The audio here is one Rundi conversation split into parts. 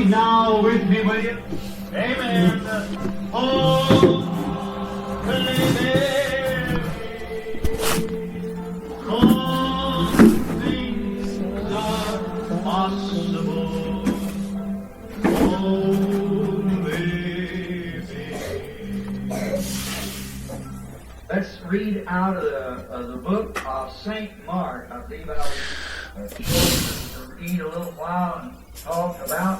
Read now with me, will you? Amen. Holy Mary, all things are possible. Only believe. Let's read out of the book of St. Mark. I believe I was supposed to read a little while and talk about.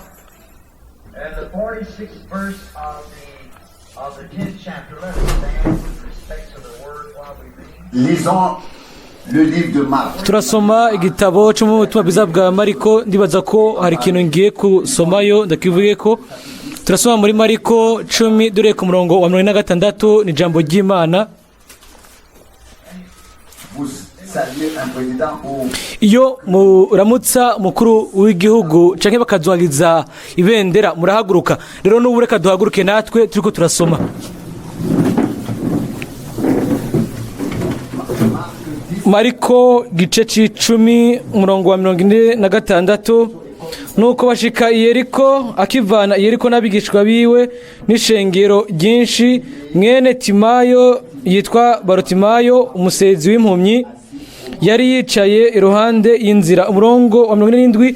And the 46th verse of the 10th chapter. Let us stand with respect to the word while we read. Lisons le livre de Marc. Turasoma igitabo cyo mu butumwa bwiza bwa Mariko. Ndibaza ko hari ikintu ngiye kusomayo, ndakivuge ko turasoma muri Mariko 10, dore ku murongo wa 46, ni ijambo ry'Imana. Vous saluez un président ou Iyo muramutsa umukuru w'igihugu cyangwa bakaduhagiza ibendera, murahaguruka. Rero n'ubu reka duhaguruke natwe turiko turasoma. Mariko gice c'icumi, umurongo wa 46. Nuko bashika i Yeriko. Akivana i Yeriko n'abigishwa biwe n'ishengero ryinshi, mwene Timayo yitwa Barotimayo, umusezi w'impumyi, yari yicaye iruhande y'inzira. Umurongo wa 47.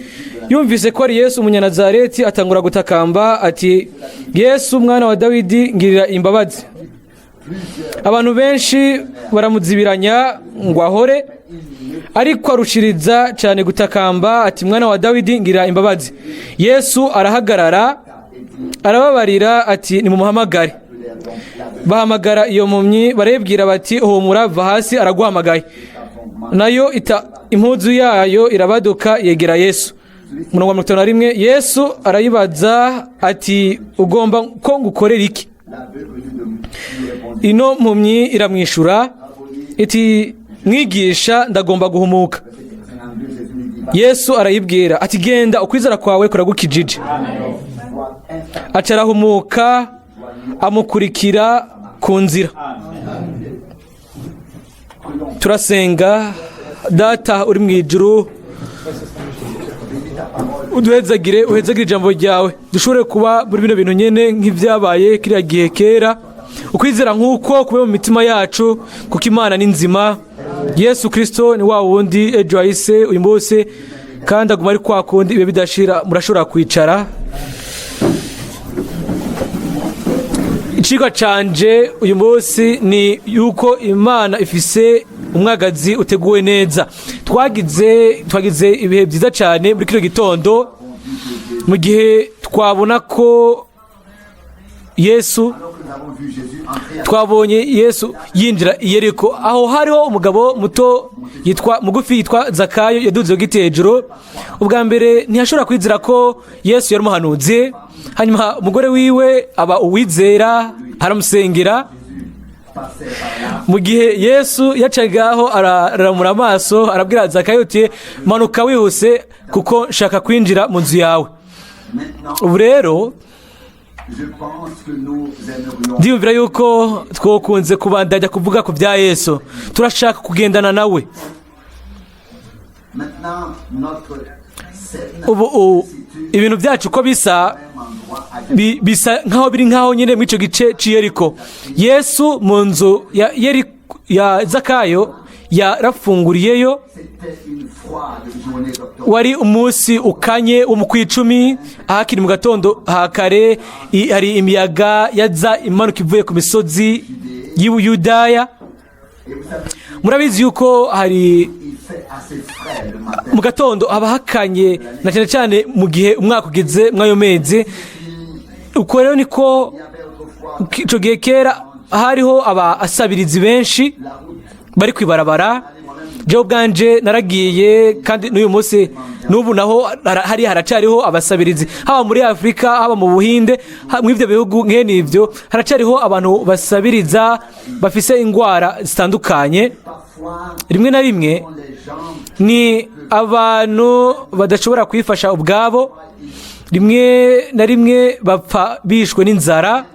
Yumvise ko ari Yesu Umunyanazareti, atangura gutakamba ati: "Yesu, mwana wa Dawidi, ngirira imbabazi." Abantu benshi baramuzibiranya ngo ahore, ariko arushiriza cyane gutakamba ati: "Mwana wa Dawidi, ngira imbabazi." Yesu arahagarara, arababarira ati: "Nimumuhamagare." Bahamagara iyo mpumyi, barayibwira bati: "Humura, va hasi, araguhamagaye." Nayo ita impuzu yayo, irabaduka, yegera Yesu. Murongo wa 51. Yesu arayibaza ati: "Ugomba ko ngukorera iki?" Ino mpumyi iramwishura iti: "Mwigisha, ndagomba guhumuka." Yesu arayibwira ati: "Genda, ukwizera kwawe kuragukijije." Aca arahumuka, amukurikira ku nzira. Turasenga. Data uri mu ijuru, uduhezagire, uhezagire ijambo ryawe, dushobore kuba muri bino bintu nyene nk'ibyabaye kiriya gihe kera. Ukwizera nk'uko kube mu mitima yacu, kuko Imana ni nzima. Yesu Kirisito ni wa wundi ejo hahise, uyu munsi, kandi aguma ari kwa kundi ibihe bidashira. Murashobora kwicara. Icigwa canje uyu munsi ni yuko Imana ifise umwagazi uteguwe neza. Twagize ibihe byiza cyane muri kino gitondo, mu gihe twabona ko Yesu, twabonye Yesu yinjira i Yeriko, aho hariho umugabo muto yitwa mugufi yitwa Zakayo, yaduze ku giti hejuru. Ubwa mbere ntiyashobora kwizera ko Yesu yari umuhanuzi. Hanyuma umugore wiwe aba uwizera, aramusengera. Mu gihe Yesu yacagaho, araramura amaso, arabwira Zakayo uti: "Manuka wihuse, kuko nshaka kwinjira mu nzu yawe." Ubu rero ndiyumvira yuko twokunze kubandanya kuvuga ku bya Yesu. Turashaka kugendana nawe. Ubu ibintu byacu uko bisa, bisa nkaho biri nkaho nyine muri icyo gice cy'Iyeriko. Yesu mu nzu ya Zakayo yarafunguriyeyo. Wari umunsi ukanye wo mu kw'icumi, ahakiri mu gatondo hakare. Hari imiyaga yaza imanuka ivuye ku misozi y'Ubuyudaya. Murabizi yuko hari mu gatondo haba hakanye, na cyane cyane mu gihe umwaka ugeze mw'ayo mezi. Uko rero niko icyo gihe kera hariho abasabirizi benshi bari kwibarabara. Jewe ubwanje naragiye, kandi n'uyu munsi n'ubu naho hari haracariho abasabirizi, haba muri Afurika, haba mu Buhinde, muri ibyo bihugu nkene ibyo haracariho abantu basabiriza bafise indwara zitandukanye. Rimwe na rimwe ni abantu badashobora kwifasha ubwabo, rimwe na rimwe bapfa bishwe n'inzara.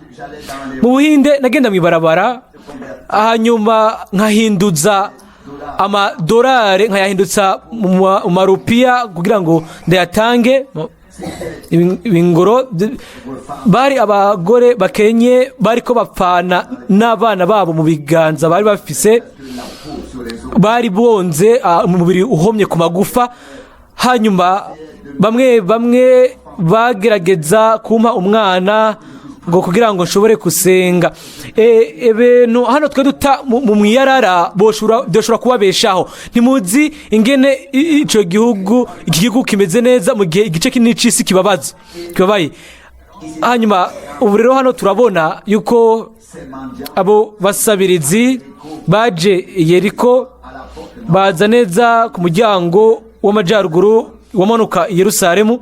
Mu Buhinde nagenda mu ibarabara, hanyuma nkahinduza amadolari, nkayahindutsa mu marupiya kugira ngo ndayatange. Ibingoro bari abagore bakenye bariko bapfana n'abana babo mu biganza bari bafise, bari bonze umubiri uhomye ku magufa. Hanyuma bamwe bamwe bagerageza kumpa umwana ngo kugira ngo nshobore gusenga. Ebintu hano twe duta mu mwiyarara boshobora kubabeshaho. Ntimuzi ingene ico gihugu, iki gihugu kimeze neza mu gihe igice kinini c'isi kibabaza kibabaye. Hanyuma ubu rero hano turabona yuko abo basabirizi baje Yeriko, baza neza ku muryango w'amajyaruguru wamanuka i Yerusalemu.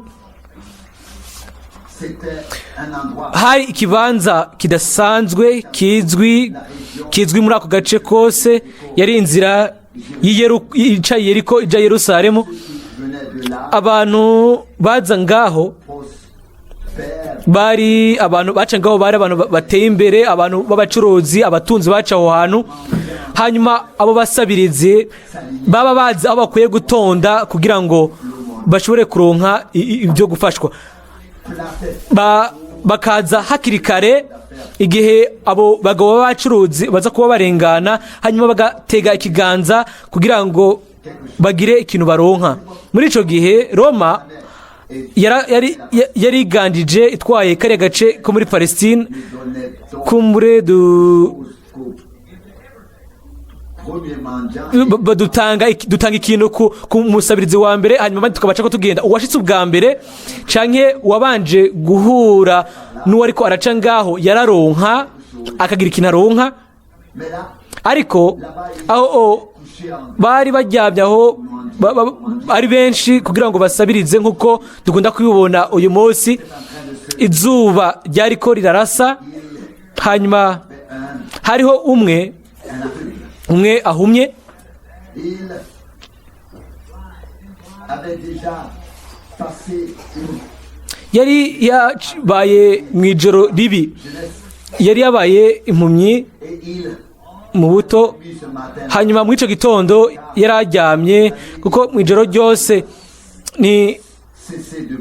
Hari ikibanza kidasanzwe kizwi muri ako gace kose. Yari inzira ica Yeriko ija Yerusalemu. Abantu baza ngaho bari abantu baca ngaho, bari abantu bateye imbere, abantu b'abacuruzi, abatunzi baca aho hantu. Hanyuma abo basabirizi baba bazi aho bakwiye gutonda kugira ngo bashobore kuronka ibyo gufashwa. Bakaza hakiri kare igihe abo bagabo b'abacuruzi baza kuba barengana, hanyuma bagatega ikiganza kugira ngo bagire ikintu baronka. Muri ico gihe Roma yariganjije, itwaye kariya gace ko muri Palestine. Kumbure dutanga ikintu ku musabirizi wa mbere, hanyuma abandi tukabaca ko tugenda. Uwashitse ubwa mbere canke uwabanje guhura n'uwo ariko araca ngaho yararonka, akagira ikintu aronka. Ariko aho bari baryamye aho ari benshi kugira ngo basabirize, nk'uko dukunda kubibona uyu munsi, izuba ryariko rirarasa. Hanyuma hariho umwe umwe ahumye. Il avait déjà passé une Yari yabaye mu ijoro ribi, yari yabaye impumyi et il mu buto. vit ce matin Hanyuma muri icyo gitondo yari aryamye, kuko mu ijoro ryose ni cessé de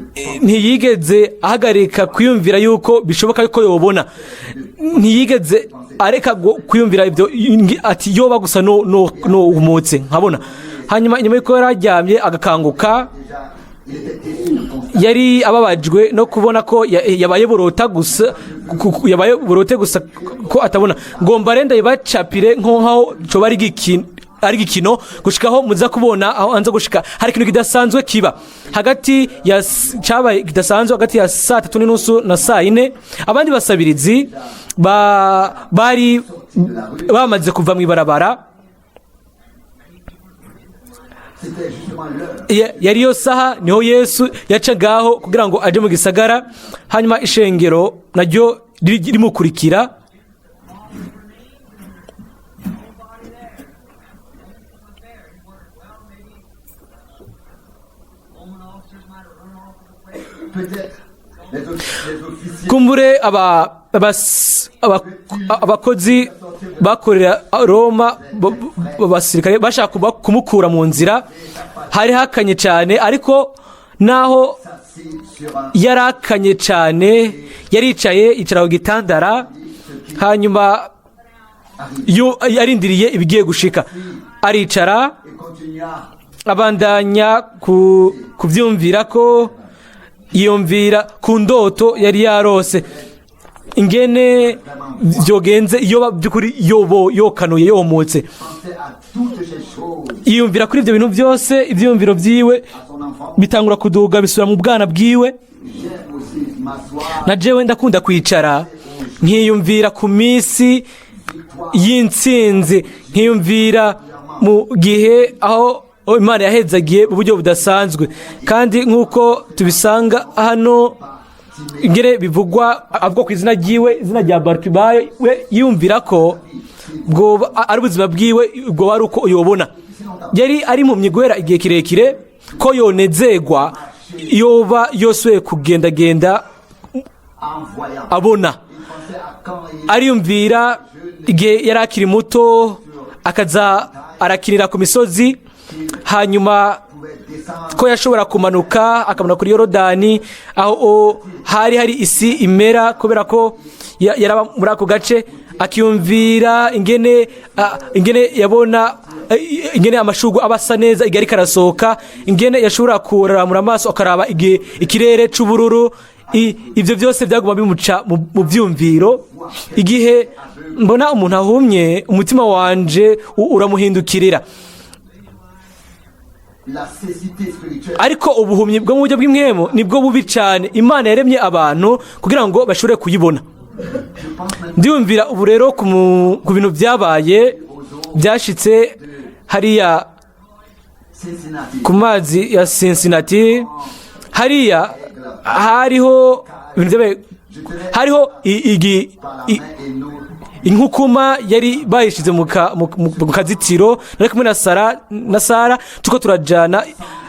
ntiyigeze ahagarika kwiyumvira yuko bishoboka yuko yobona. Ntiyigeze areka kwiyumvira ibyo, ati yoba gusa no umutse nkabona. Hanyuma inyuma yuko yari aryamye agakanguka, déjà il était déçu de constater yari ababajwe no kubona ko yabaye burota gusa, yabaye burote gusa ko atabona. Ngomba renda ibacapire nko nkaho coba ari igikino gushikaho muza kubona aho anza gushika. Hari ikintu kidasanzwe kiba hagati ya cabaye kidasanzwe hagati ya 3:30 na 4:00. Abandi basabirizi bari bamaze kuva mu ibarabara. C'était justement l'heure Yari yo saha niho Yesu yaca ngaho kugira ngo aje mu gisagara, hanyuma ishengero naryo rimukurikira. Peut-être les officiers Kumbure abakozi bakorera Roma, abasirikare bashaka kumukura mu nzira. Hari hakanye cyane, ariko naho s'assit sur un yarakanye cyane, yaricaye, yicara ku gitandara, hanyuma yo yarindiriye ibigiye gushika, aricara, et continua abandanya kubyumvira ko yiyumvira ku ndoto yari yarose, ingene byogenze iyo by'ukuri yobo yokanuye yomotse. Pensait à toutes ces choses Yiyumvira kuri ibyo bintu byose, ibyiyumviro byiwe à son enfant. bitangura kuduga bisubira mu bwana bwiwe. J'aime aussi m'asseoir Na jewe ndakunda kwicara nkiyumvira ku minsi y'intsinzi, nkiyumvira mu gihe aho Imana yahezagiye mu buryo budasanzwe. Kandi nk'uko tubisanga hano ingere bivugwa, avuga ku izina ryiwe, izina rya Bartimayo, we yiyumvira ko bwoba ari ubuzima bwiwe, bwoba ari uko yobona. Yari ari mu guhera igihe kirekire ko yonezerwa yoba yosuye kugendagenda en voyant. abona. Il pensait à quand il Ariyumvira igihe yari akiri muto, akaza arakinira ku misozi, hanyuma pouvait Descendre Ko yashobora kumanuka, akamanuka kuri Yorodani aho hari hari isi imera, kubera ko yaraba muri ako gace, akiyumvira ingene yabona ingene amashurwe aba asa neza igihe ariko arasohoka, ingene yashobora kuramura amaso akaraba igihe ikirere c'ubururu. Ivyo byose byaguma bimuca mu vyumviro. Igihe mbona umuntu ahumye, umutima wanje uramuhindukirira. La cécité spirituelle. Ariko ubuhumyi bwo mu buryo bw'impwemu nibwo bubi cyane. Imana yaremye abantu kugira ngo bashobore kuyibona. Je pense maintenant Ndiyumvira ubu rero ku bintu byabaye, byashitse hariya Cincinnati. ku mazi ya Cincinnati. Hariya hariho ibintu byabaye, hariho Par la main et nous inkukuma yari bayishize mu kazitiro. Nari kumwe na Sara, tuko turajana.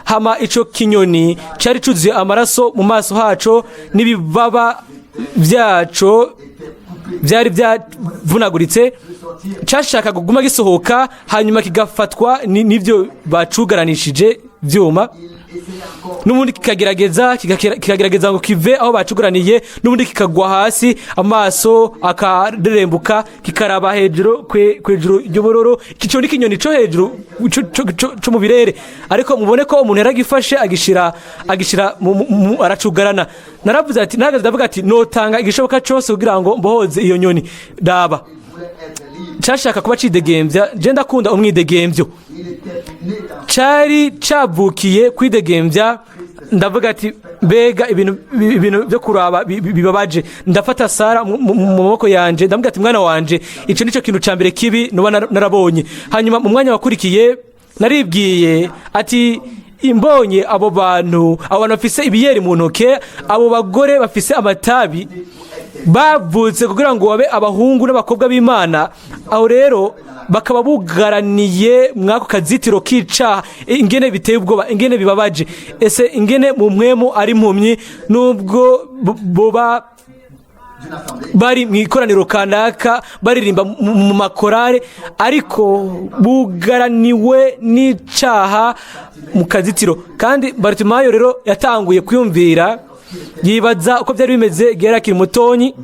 Hama ico kinyoni cari cuzuye amaraso mu maso haco, n'ibibaba vyaco byari byavunaguritse. Cashaka kuguma gisohoka, hanyuma kigafatwa n'ivyo bacugaranishije vyuma. Essayait encore. N'ubundi kikagerageza ngo kive aho bacugaraniye, n'ubundi kikagwa hasi, amaso akarerembuka, kikaraba hejuru kw'ijuru ry'ubururu. Ico ni ikinyoni co hejuru co mu birere, ariko mubone ko umuntu yaragifashe, agishira aracugarana. Naravuze ati, nahagaze ndavuga ati: "Notanga igishoboka cose kugira ngo mbohoze iyo nyoni." Raba, Il voulait être libre. cashaka kuba cidegembya. Je ndakunda umwidegemvyo. Il était né dans Cari cavukiye kwidegembya. Ndavuga ati: "Mbega ibintu byo kuraba bibabaje!" Ndafata Sara mu maboko yanje, ndamubwira ati: "Mwana wanje, ico nico kintu ca mbere kibi nuba narabonye." Hanyuma mu mwanya wakurikiye naribwiye ati: "Imbonye abo bantu bafise ibiyeri mu ntoke, abo bagore bafise amatabi, bavutse kugira ngo babe abahungu n'abakobwa b'Imana, aho rero bakaba bugaraniye mw'ako kazitiro k'icaha. Ingene biteye ubwoba, ingene bibabaje! Ese ingene mu mpwemu ari impumyi, nubwo boba d'une assemblée. bari mu ikoraniro kanaka, baririmba mu makorale, ariko bugaraniwe n'icaha mu kazitiro." Kandi Baritimayo rero yatanguye kwiyumvira, yibaza uko byari bimeze igihe yari akiri mutonyi,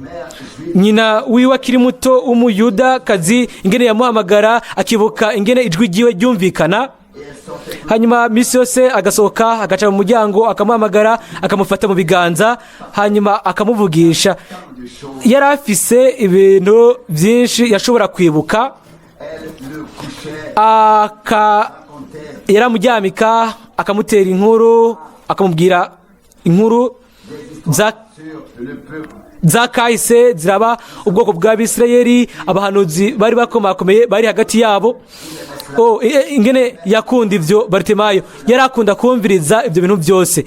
nyina wiwe akiri muto w'Umuyuda kazi, ingene yamuhamagara, akibuka ingene ijwi ryiwe ryumvikana. Hanyuma minsi yose agasohoka, agaca mu muryango, akamuhamagara, akamufata mu biganza, hanyuma akamuvugisha. Yari afise ibintu byinshi yashobora kwibuka. Elle le couchait, Aka yaramuryamika, akamutera inkuru, akamubwira inkuru za sur le peuple. za kahise ziraba ubwoko bw'Abisirayeli, abahanuzi bari bakomakomeye bari hagati yabo. Oh, ingene yakunda ivyo! Baritimayo yari akunda kumviriza ibyo bintu byose.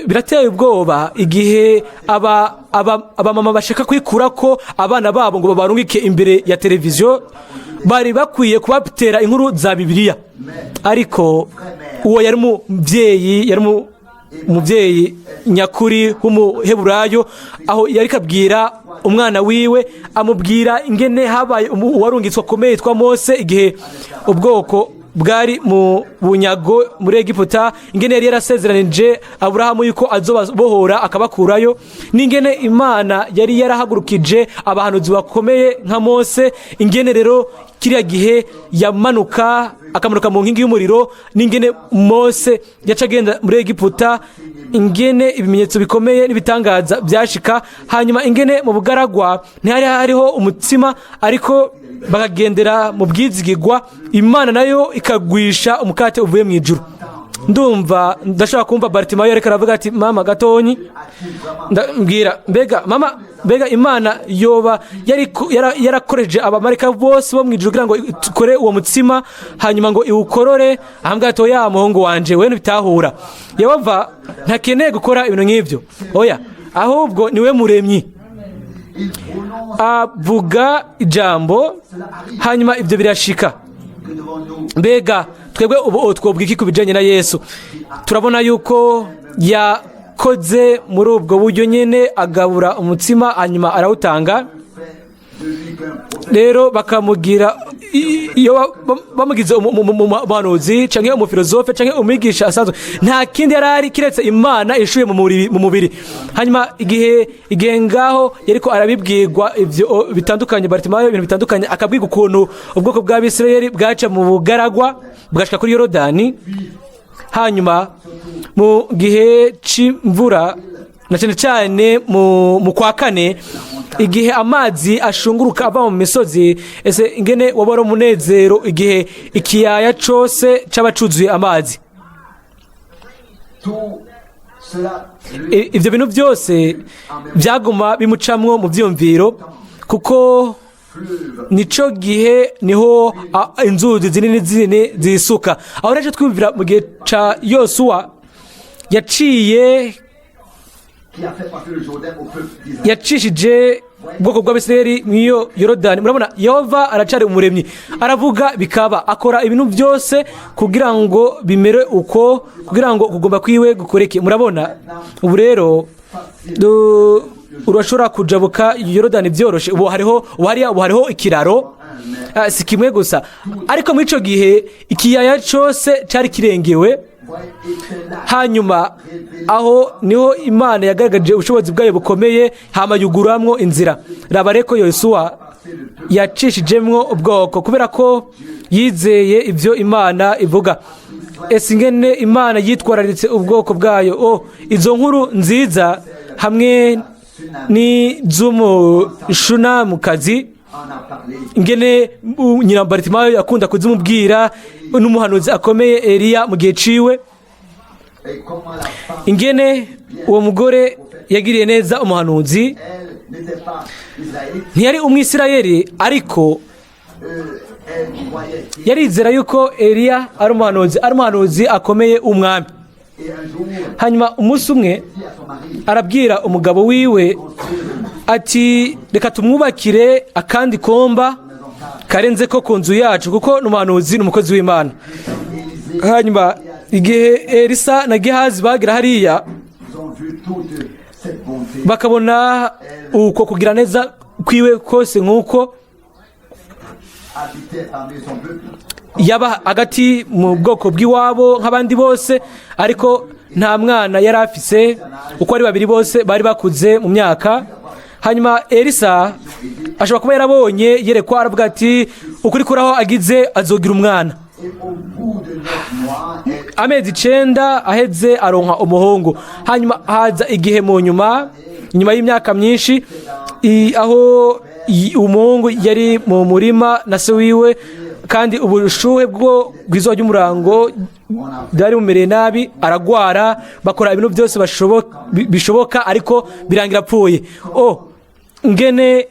Birateye ubwoba igihe abamama bashaka kwikura ko abana babo ngo babarungike imbere ya televiziyo. Bari bakwiye kubatera inkuru za Bibiliya. Ariko uwo yari umubyeyi, yari umubyeyi nyakuri w'Umuheburayo, aho yari kabwira umwana wiwe, amubwira ingene habaye uwarungitswe akomeye yitwa Mose igihe ubwoko bwari mu bunyago muri Egiputa, ingene yari yarasezeranije Aburahamu yuko azobabohora akabakurayo, n'ingene Imana yari yarahagurukije abahanuzi bakomeye nka Mose, ingene rero kiriya gihe yamanuka, akamanuka mu nkingi y'umuriro, n'ingene Mose yaca agenda muri Egiputa, ingene ibimenyetso bikomeye n'ibitangaza byashika, hanyuma ingene mu bugaragwa ntihari hariho umutsima, ariko bakagendera mu bwizigigwa, Imana nayo ikagwisha umukate uvuye mu ijuru. Ndumva ndashobora kumva Baritimayo ariko aravuga ati: "Mama, gatonyi ndambwira, mbega mama, mbega Imana yoba yarakoresheje abamarika bose bo mu ijuru kugira ngo ikore uwo mutsima, hanyuma ngo iwukorore?" Ahambwa ati: "Oya, muhungu wanje, we ntibitahura. Yehova ntakeneye gukora ibintu nk'ibyo, oya, ahubwo niwe muremyi. Il prononce, Avuga ijambo, hanyuma ibyo birashika." que devons-nous Mbega twebwe ubu twobwa iki ku bijyanye na Yesu? Turabona yuko yakoze muri ubwo buryo nyine, agabura umutsima, hanyuma arawutanga. faire de lui qu'un prophète Rero bakamugira iyo bamugize umuhanuzi canke umufilozofe canke umwigisha asanzwe, nta kindi yari ari kiretse Imana ishuye mu mubiri. Hanyuma igihe ngaho yariko arabibwirwa ivyo bitandukanye, Bartimayo, ibintu bitandukanye, akabwirwa ukuntu ubwoko bw'Abisirayeli bwaca mu bugaragwa bugashika kuri Yorodani, hanyuma mu gihe c'imvura, na cyane cyane mu kwa kane, igihe amazi ashunguruka ava mu misozi, ese ingene waba ari umunezero igihe ikiyaya cose caba cuzuye amazi! Tout cela lui Ivyo bintu byose byaguma bimucamwo mu vyiyumviro, kuko fleuve nico gihe niho inzuzi zinini zinini zisuka. Aho rero twumvira mu gihe ca Yosuwa yaciye qui a fait passer le Jourdain au peuple d'Israël. Yacishije ubwoko bw'Abisirayeli mw'iyo Yorodani. Murabona, Yehova aracari umuremyi, aravuga bikaba, akora ibintu byose kugira ngo bimere uko, kugira ngo kugomba kwiwe gukoreke. Murabona, ubu rero urashobora kujabuka Yorodani byoroshe. Ubu hariho, ubu hariya, ubu hariho ikiraro. Si kimwe gusa, ariko muri ico gihe ikiyaya cose cari kirengewe. Voyez, et c'est là Hanyuma aho niho Imana yagaragaje ubushobozi bwayo bukomeye, hama yuguramwo inzira. Raba reko Yosuwa yacishijemwo ubwoko kubera ko yizeye ibyo Imana ivuga. Ese ingene Imana yitwararitse ubwoko bwayo! Oh, izo nkuru nziza hamwe n'iz'umushunamukazi, en a parlé. ingene nyina Baritimayo yakunda kuzimubwira, n'umuhanuzi akomeye Eliya mu gihe ciwe, Et comment la femme, ingene uwo mugore yagiriye neza umuhanuzi. elle n'était pas israélite, Ntiyari Umwisirayeli, ariko elle croyait. yarizera yuko Eliya ari umuhanuzi akomeye w'umwami. Et un jour, Hanyuma umunsi umwe dit à son mari, arabwira umugabo wiwe ati: "Reka tumwubakire akandi komba karenze ko ku nzu yacu, kuko ni umuhanuzi, ni umukozi w'Imana." Hanyuma igihe Elisa na Gehazi bagira hariya, ils ont vu toute cette bonté. bakabona uko kugira neza kwiwe kose, nk'uko Habitait parmi son peuple. yaba hagati mu bwoko bw'iwabo nk'abandi bose, ariko nta mwana yari afise, uko ari babiri bose bari bakuze mu myaka. Hanyuma Elisa ashobora kuba yarabonye yerekwa, aravuga ati: "Ukuri kuraho agize azogira umwana." Et au bout de 9 mois, elle Amezi 9 aheze, aronka umuhungu. Hanyuma haza igihe mu nyuma, nyuma y'imyaka myinshi, aho umuhungu yari mu murima na se wiwe, kandi ubushuhe bwo bw'izuba ry'umurango byari bumereye nabi, aragwara. Bakora ibintu byose bishoboka, ariko birangira apfuye. Oh, ingene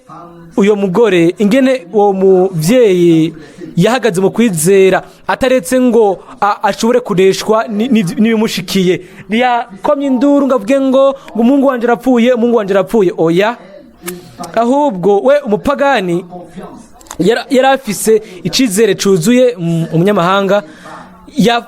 uyo mugore, ingene uwo mubyeyi yahagaze mu kwizera, ataretse ngo ashobore kuneshwa n'ibimushikiye. Ntiyakomye induru ngo avuge ngo "Umuhungu wanjye arapfuye, umuhungu wanjye arapfuye." Oya, ahubwo we umupagani confiance. yari afise icyizere cyuzuye, umunyamahanga.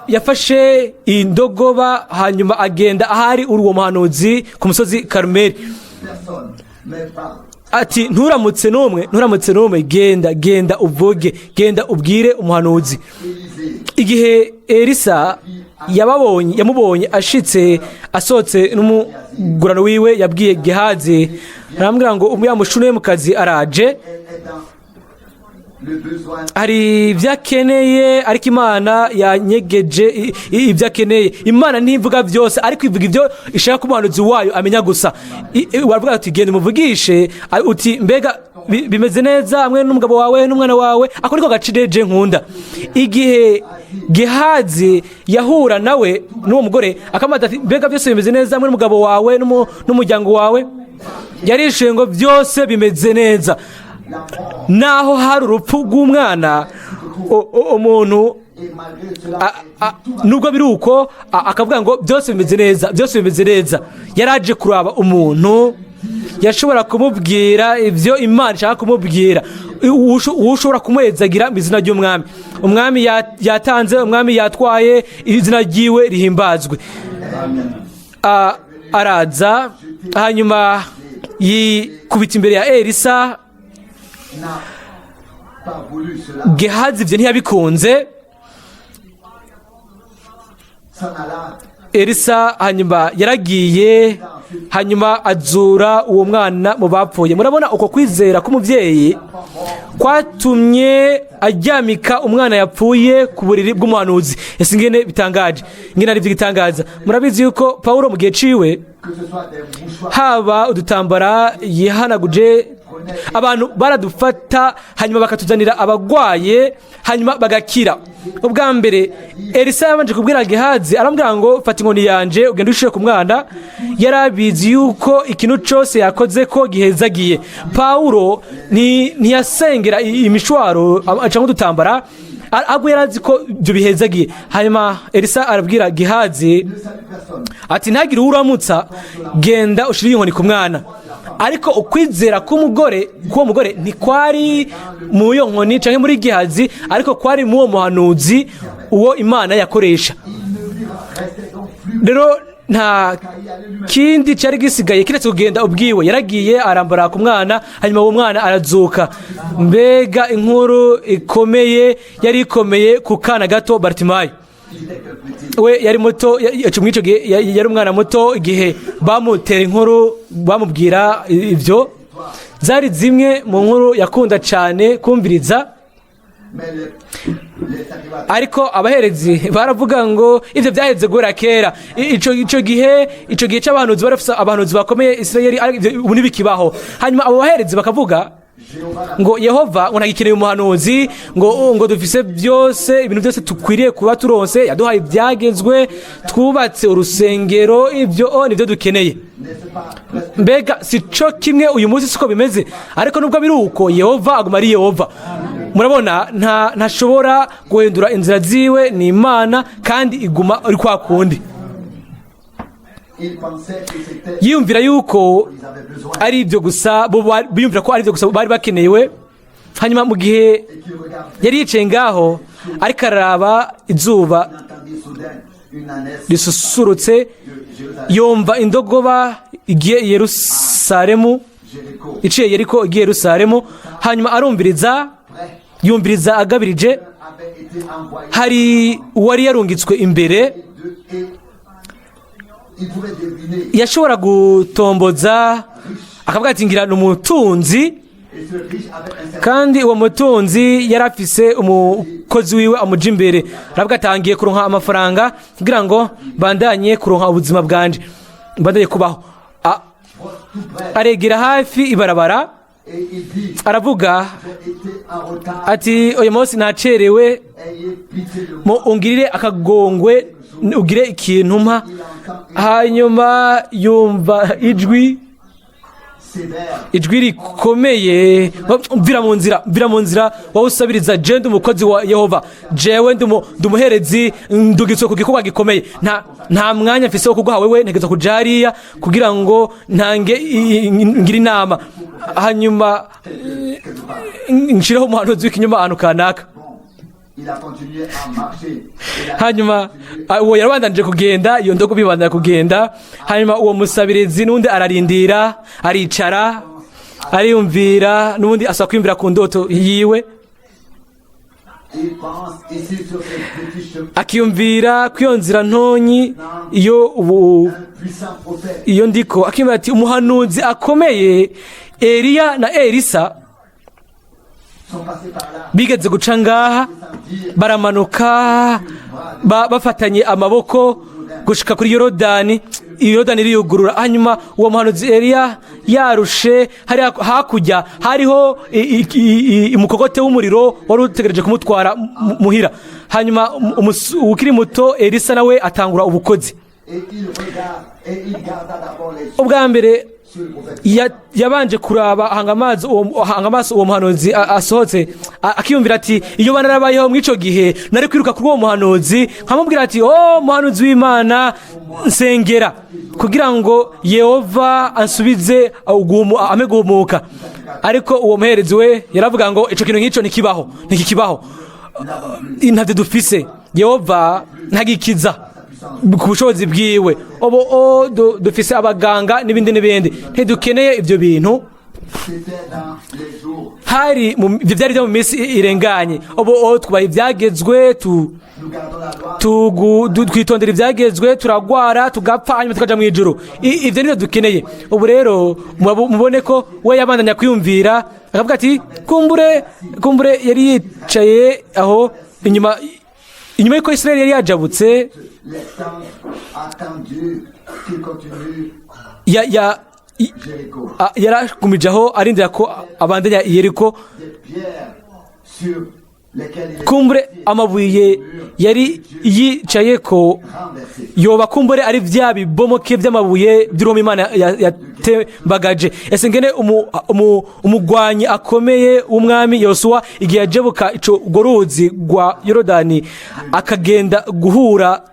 Yafashe indogoba, hanyuma agenda ahari uri uwo muhanuzi ku musozi Karumeli. Personne, mais par Ati: "Nturamutse n'umwe, nturamutse n'umwe, genda, genda uvuge, genda ubwire umuhanuzi." Élisée, Igihe Elisa yababonye, yamubonye ashitse, asohotse n'umugurano wiwe, yabwiye Gehazi, aramubwira ngo ya Mushunemukazi araje. Elle est dans le besoin. Hari ibyo akeneye, ariko Imana yanyegeje ibyo akeneye. Imana ntivuga byose, ariko ivuga ibyo ishaka ko umuhanuzi wayo amenya gusa. Waravuga ati: "Genda umuvugishe," uti: "Mbega bimeze neza hamwe n'umugabo wawe n'umwana wawe?" Ako niko gacireje nkunda. Igihe Gehazi yahura nawe n'uwo mugore, akamubaza ati: "Mbega byose bimeze neza hamwe n'umugabo wawe n'umuryango wawe?" Yarishuye ngo: "Byose bimeze neza." Naho hari urupfu rw'umwana, umuntu Et malgré cela, nubwo biri uko, akavuga ngo: "Byose bimeze neza, byose bimeze neza." Yaraje kuraba umuntu yashobora kumubwira ibyo Imana ishaka kumubwira, ushobora kumuhezagira mu izina ry'umwami. Umwami yatanze, umwami yatwaye, izina ryiwe rihimbazwe. Araza, hanyuma yikubita imbere ya Elisa. N'a pas voulu cela, Gehazi ibyo ntiyabikunze. S'en alla. Elisa hanyuma yaragiye, hanyuma azura uwo mwana mu bapfuye. Murabona uko kwizera k'umubyeyi kwatumye aryamika umwana yapfuye ku buriri bw'umuhanuzi. Ese ingene bitangaje, ingene ari iby'igitangaza! Murabizi yuko Pawulo mu gihe ciwe, Que ce soit des mouchoirs, haba udutambara yihanaguje, abantu baradufata hanyuma bakatuzanira abagwaye, hanyuma bagakira. Ubwa mbere Elisa yabanje kubwira Gehazi, aramubwira ngo: "Fata inkoni yanje ugende ushire ku mwana." Yari abizi yuko ikintu cyose yakoze ko gihezagiye. Pawulo ntiyasengera imishwaro cyangwa udutambara, ahubwo yari azi ko ibyo bihezagiye. Hanyuma Elisa arabwira Gehazi ne salue personne. ati: "Ntagire uwo uramutsa, genda ushire inkoni ku mwana." Ariko ukwizera k'umugore, k'uwo mugore, ntikwari mu iyo nkoni cyangwa muri Gihazi, ariko kwari mu uwo muhanuzi, uwo Imana yakoresha. Il ne lui restait donc plus Rero nta kindi cyari gisigaye kiretse kugenda ubwiwe. Yaragiye, arambara ku mwana, hanyuma uwo mwana arazuka. Mbega inkuru ikomeye yari ikomeye ku kana gato Baritimayo! qu'il était que petit. We yari muto, muri icyo gihe yari umwana muto igihe bamutera inkuru, bamubwira ibyo. Zari zimwe mu nkuru yakunda cyane kumviriza. Mais les sacrificateurs Ariko abaherezi baravuga ngo ibyo byaheze guhera kera. Ico gihe c'abahanuzi, bari bafise abahanuzi bakomeye Isirayeli, ariko ivyo ubu ntibikibaho. Hanyuma abo baherezi bakavuga Jéhovah ngo Yehova ngo ntagikeneye umuhanuzi, ngo dufise byose, ibintu byose tukwiriye kuba turonse, yaduhaye ibyagezwe, twubatse urusengero, ibyo nibyo dukeneye. N'est-ce pas presque Mbega si cyo kimwe uyu munsi? Siko bimeze? Ariko nubwo biri uko, Yehova aguma ari Yehova. Murabona, ntashobora guhindura inzira ziwe. Ni Imana kandi iguma ari kwa kundi. Il pensait que c'était Yiyumvira yuko ils avaient besoin ari ibyo gusa, bo biyumvira ko ari ibyo gusa bari bakenewe. Hanyuma mu gihe et qu'il regardait, yari yicaye ngaho ariko araraba izuba il entendit soudain une ânesse risusurutse, de Jérusalem, yumva indogoba igiye i Yerusalemu, Jéricho, iciye Yeriko igiye Yerusalemu. Hanyuma arumviriza, près, yumviriza agabirije. avait été envoyé Hari uwari yarungitswe imbere. de, et il pouvait deviner Yashobora gutomboza, akavuga ati: "Ngira ni umutunzi." et ce riche avait un certain Kandi uwo mutunzi yari afise umukozi wiwe amuja imbere. Aravuga atangiye kuronka amafaranga kugira ngo bandanye kuronka ubuzima bwanje, mbandanye kubaho. Tout près Aregera hafi ibarabara, et il dit: aravuga "J'ai été en retard, ati: "Uyu munsi nacerewe, ayez pitié de moi." mu ungirire akagongwe, ugire ikintu mpa." Il entend une Hanyuma yumva ijwi, sévère. ijwi rikomeye: "Mvira mu nzira, mvira mu nzira, wowe usabiriza. Je ndi umukozi wa Yehova, jewe ndi umuherezi, ndugitswe ku gikorwa gikomeye. Nta mwanya mfise wo kuguha wewe, ntegerezwa kuja hariya kugira ngo ntange ngire inama, hanyuma nshireho umuhanuzi w'ikinyoma ahantu kanaka." Bon, il a continué à marcher. Il a Hanyuma uwo yarabandanije kugenda, iyo ndogo bibandanya kugenda. Hanyuma uwo musabirizi n'undi ararindira, aricara, ariyumvira, n'ubundi asaba kwiyumvira ku ndoto yiwe. Il pense ici sur ce petit chemin. Akiyumvira ku iyo nzira ntonyi iyo ubu Un puissant prophète iyo ndiko, akiyumvira ati: "Umuhanuzi akomeye Eliya na Elisa sont passés par là bigeze guca ngaha, sans dire baramanuka bafatanye amaboko gushika kuri Yorodani, Yorodani iriyugurura." Hanyuma uwo muhanuzi Eliya yarushe, hariya hakurya hariho umukogote w'umuriro wari utegereje kumutwara muhira. Hanyuma ukiri muto Elisa nawe atangura ubukozi. Et il regarde et il garda d'abord les yeux Ubwa mbere sur le prophète. yabanje kuraba, ahanga amaso uwo muhanuzi asohotse, akiyumvira ati: "Iyo banarabayeho mw'ico gihe, nari kwiruka kuri uwo muhanuzi nkamubwira ati: 'Oh muhanuzi w'Imana, nsengera kugira ngo Yehova ansubize ame guhumuka.'" Ariko uwo muherezi we yaravuga ngo: "Ico kintu nk'ico ntikibaho, ntikikibaho, ntabyo dufise. Yehova ntagikiza ku bushobozi bwiwe ubu, dufise abaganga n'ibindi n'ibindi, ntidukeneye ibyo bintu." C'était dans les jours. Hari ibyo byari byo mu minsi irenganye. Ubu twubaha ibyagezwe, Nous gardons la loi. Twitondera ibyagezwe, turagwara, tugapfa, hanyuma tukaja mu ijuru. Ibyo nibyo dukeneye ubu. Rero mubone ko we yabandanya kwiyumvira, akavuga ati kumbure yari yicaye aho inyuma y'uko Israel yari yajabutse. Les tentes attendues qui continuent Jéricho. Yaragumije aho arindira ko abandanya i Yeriko. Des pierres sur lesquelles il est Kumbure amabuye yari yicaye ko renversé. yoba kumbure ari bya bibomoke by'amabuye by'uruhome Imana yatembagaje. Ese ngene umugwanyi akomeye w'umwami Yosuwa, igihe yajebuka ico urwo ruzi rwa Yorodani akagenda guhura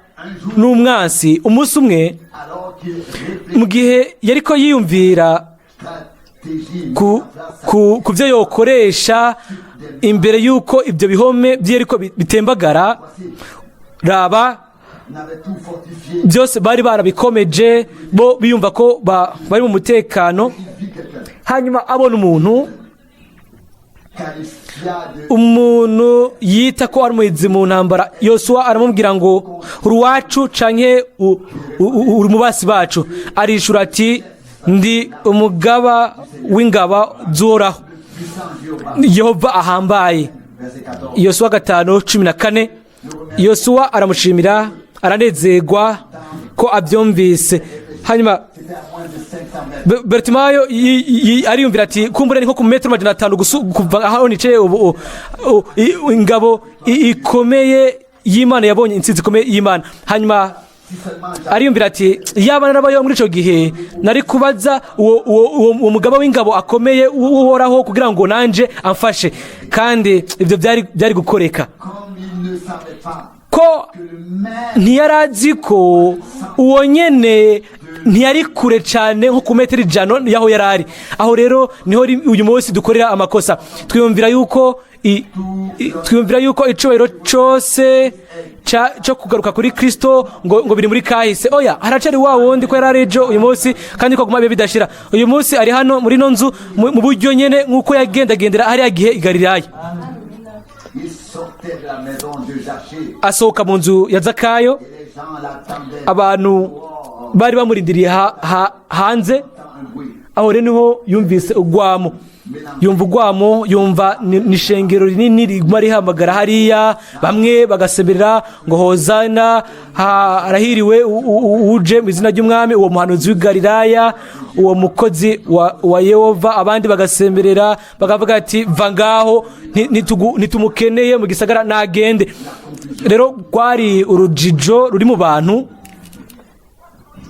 n'umwansi umunsi umwe, Alors qu'il réfléchit mu gihe yariko yiyumvira stratégie ku byo yokoresha imbere y'uko ibyo bihome by'Yeriko bitembagara, raba, n'avait tout fortifié. byose bari barabikomeje, bo biyumva ko bari mu mutekano. Il vit quelqu'un Hanyuma abona umuntu, qualifia de umuntu yita ko ari umuhizi mu ntambara. Yosuwa aramubwira ngo: "Uri uwacu canke uri mu basi bacu?" Arishura ati: "Ndi umugaba w'ingaba z'Uhoraho, puissant Jéhovah. Yehova ahambaye." Verset 14. Yosuwa 5:14. Yosuwa aramushimira, aranezerwa ko abyumvise. Hanyuma C'était à moins de 500 mètres. Bertimayo ariyumvira ati: "Kumbure ni nko ku metero 500 kuva aho nicaye ubu." Ingabo ikomeye y'Imana yabonye intsinzi ikomeye y'Imana. Hanyuma Si seulement j'avais ariyumvira ati: "Yaba narabayeho muri ico gihe, nari kubaza uwo mugaba w'ingabo akomeye w'Uhoraho kugira ngo nanje amfashe." Kandi ibyo byari gukoreka. Comme il ne savait pas Ko que le même ntiyari azi ko uwo nyene ntiyari kure cyane, nko ku metero 100 y'aho yari ari. Aho rero niho uyu munsi dukorera amakosa. Twiyumvira yuko icubahiro cose cyo kugaruka kuri Kristo ngo biri muri kahise. Oya, haracari wa wundi ko yari ari ejo, uyu munsi, kandi ko aguma bibe bidashira. Uyu munsi ari hano muri ino nzu mu buryo nyene nk'uko yagendagendera hariya gihe i Galilaya. Il sortait de la maison de Zachée Asohoka mu nzu ya Zakayo. Et les gens l'attendaient. Abantu bari bamurindiriye hanze. Un bruit. Aho rero niho yumvise ugwamo, yumva ugwamo, yumva ni ishengero rinini riguma rihamagara hariya, bamwe bagasemerera ngo: "Hozana, harahiriwe uje mu izina ry'Umwami, uwo muhanuzi w'i Galilaya, uwo mukozi wa Yehova." Abandi bagasemerera bakavuga ati: "Va ngaho, ntitumukeneye mu gisagara, nagende." Rero rwari urujijo ruri mu bantu.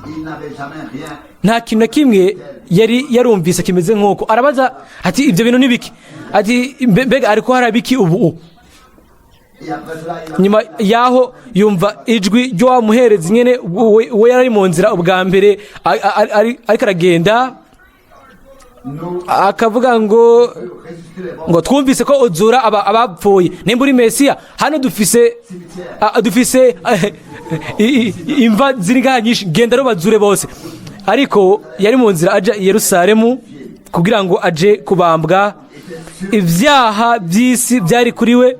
Il n'avait jamais rien Nta kintu na kimwe yari yarumvise kimeze nk'uko. Arabaza ati: "Ibyo bintu ni biki?" Ati: "Mbega ariko hari biki ubu?" Et après cela, il a Nyuma yaho yumva ijwi ry'uwa muherezi nyene, we yari ari mu nzira ubwa mbere, ariko aragenda, nous akavuga ngo ressusciter les morts. ngo: "Twumvise ko uzura abapfuye. Nimba uri Mesiya, hano dufise imva ziri ngaha nyinshi, genda rero bazure bose." Ariko yari mu nzira aja i Yerusalemu kugira ngo aje kubambwa. Ibyaha by'isi byari kuri we.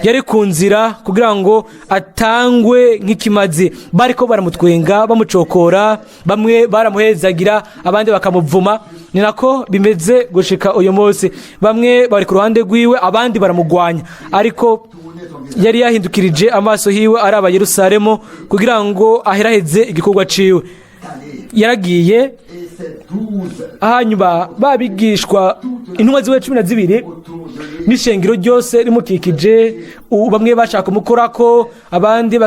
Yari ku nzira kugira ngo atangwe nk'ikimazi. Bariko baramutwenga, bamucokora, bamwe baramuhezagira, abandi bakamuvuma. Ni nako bimeze gushika uyu munsi: bamwe bari ku ruhande rwiwe, abandi baramugwanya. Ariko yari yahindukirije amaso hiwe araba Yerusalemu kugira ngo aheraheze igikorwa ciwe. Yaragiye. Et ses 12 Hanyuma babigishwa, intumwa ziwe 12 autour de lui n'ishengero ryose rimukikije, bamwe bashaka kumukorako, abandi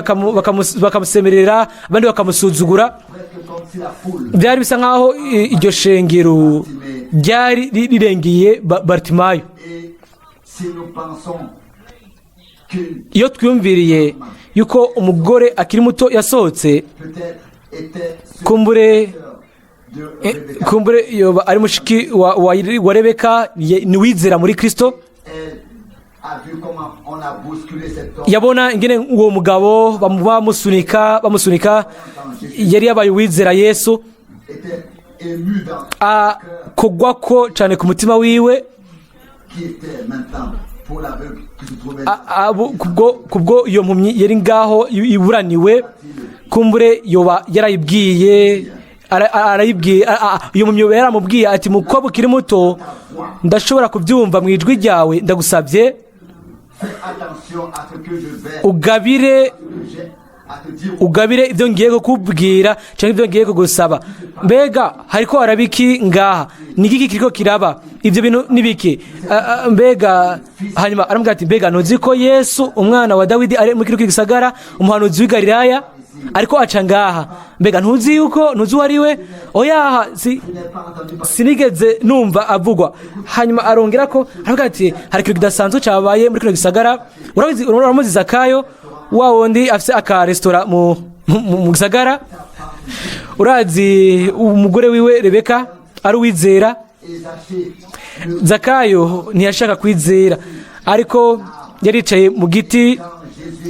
bakamusemerera, abandi bakamusuzugura. Presque comme si la foule Byari bisa nk'aho iryo shengero ryari rirengeye Bartimayo. Et si nous pensons qu'une Iyo twiyumviriye yuko umugore akiri muto yasohotse, peut-être était kumbure de Rebecca, kumbure yoba ari mushiki wa Rebeka, ni wizera muri Kristo. Elle a vu comment on a bousculé cet homme. Yabona ingene uwo mugabo bamusunika, bamusunika, yari yabaye uwizera Yesu. Était ému dans Akogwako cyane ku mutima wiwe qui était maintenant pour l'aveugle qui se trouvait kubwo iyo mpumyi yari ngaho iburaniwe. Kumbure yoba yarayibwiye, arayibwiye, iyo mpumyi yoba yaramubwiye ati: "Mukobwa ukiri muto, ndashobora kubyumva mu ijwi ryawe. Ndagusabye, Fais attention à ce que je vais, ugabire que j'ai à te dire. ugabire ibyo ngiye kukubwira cyangwa ibyo ngiye kugusaba." Mbega hariko haraba iki ngaha? Ni iki kiriko kiraba? Ibyo bintu ni biki? Mbega hanyuma aramubwira ati: "Mbega ntuzi ko Yesu umwana wa Dawidi ari muri kino gisagara, umuhanuzi w'i Galilaya, ariko aca ngaha? Mbega ntuzi yuko, ntuzi uwo ari we?" "Oyaha, si Je n'ai pas entendu parler. sinigeze numva avugwa." Hanyuma arongera ko aravuga ati: "Hari ikintu kidasanzwe cyabaye muri kino gisagara. Urabizi, uramuzi Zakayo, wa wundi afise aka resitora mu gisagara? Urazi umugore wiwe Rebeka ari uwizera?" Et Zachée Zakayo ntiyashaka kwizera, ariko yaricaye mu giti.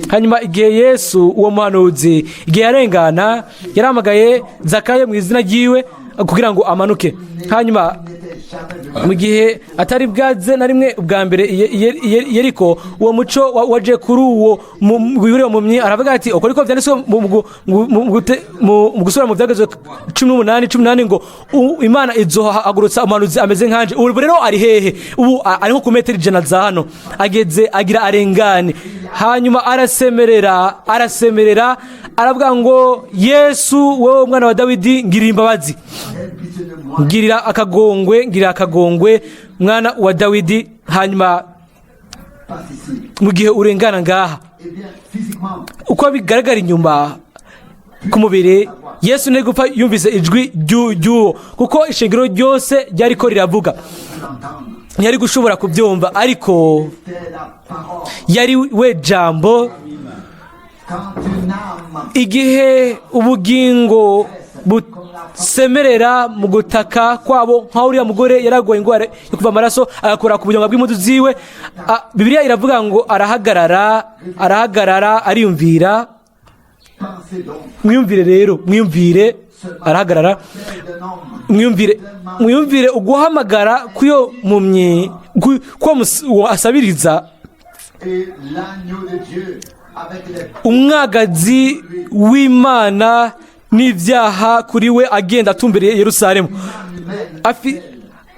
Hanyuma igihe Yesu, uwo muhanuzi, igihe yarengana, yarahamagaye Zakayo mu izina ryiwe kugira ngo amanuke. Hanyuma n'était jamais venu. mu gihe atari bwaze na rimwe ubwa mbere Yeriko, uwo muco waje kuri uwo wiriwe mumyi. Aravuga ati: "Uko niko vyanditswe mu gusubira mu Vyagezwe 18:18 ngo Imana izohagurutsa umuhanuzi ameze nkanje. Ubu rero ari hehe? Ubu ari nko ku metero 100 za hano. Ageze agira arengane." Hanyuma arasemerera, arasemerera, aravuga ngo: "Yesu, wowe mwana wa Dawidi, ngirira imbabazi, Aie pitié de moi. ngirira akagongwe, ngirira akagongwe, mwana wa Dawidi." Hanyuma Passe ici. mu gihe urengana ngaha. Eh bien, physiquement, Uko bigaragara inyuma ku mubiri, Yesu ntari gupfa yumvise ijwi ry'uwo, kuko ishingiro ryose ryariko riravuga. l'entendre. Ntiyari gushobora kubyumva, ariko C'était la parole. yari we Jambo. Quand une âme Igihe ubugingo busemerera mu gutaka kwabo, nk'aho uriya mugore yaragoye indwara yo kuva amaraso, agakora ku bunyonga bw'impuzu ziwe, Bibiliya iravuga ngo arahagarara, arahagarara, ariyumvira. Pensez donc, Mwiyumvire rero, mwiyumvire, arahagarara. tel d'un homme Mwiyumvire, mwiyumvire uguhamagara kw'iyo mpumyi, kuwo uwo asabiriza. Et l'agneau de Dieu avec les Umwagazi w'Imana n'ibyaha kuri we, agenda atumbereye Yerusalemu.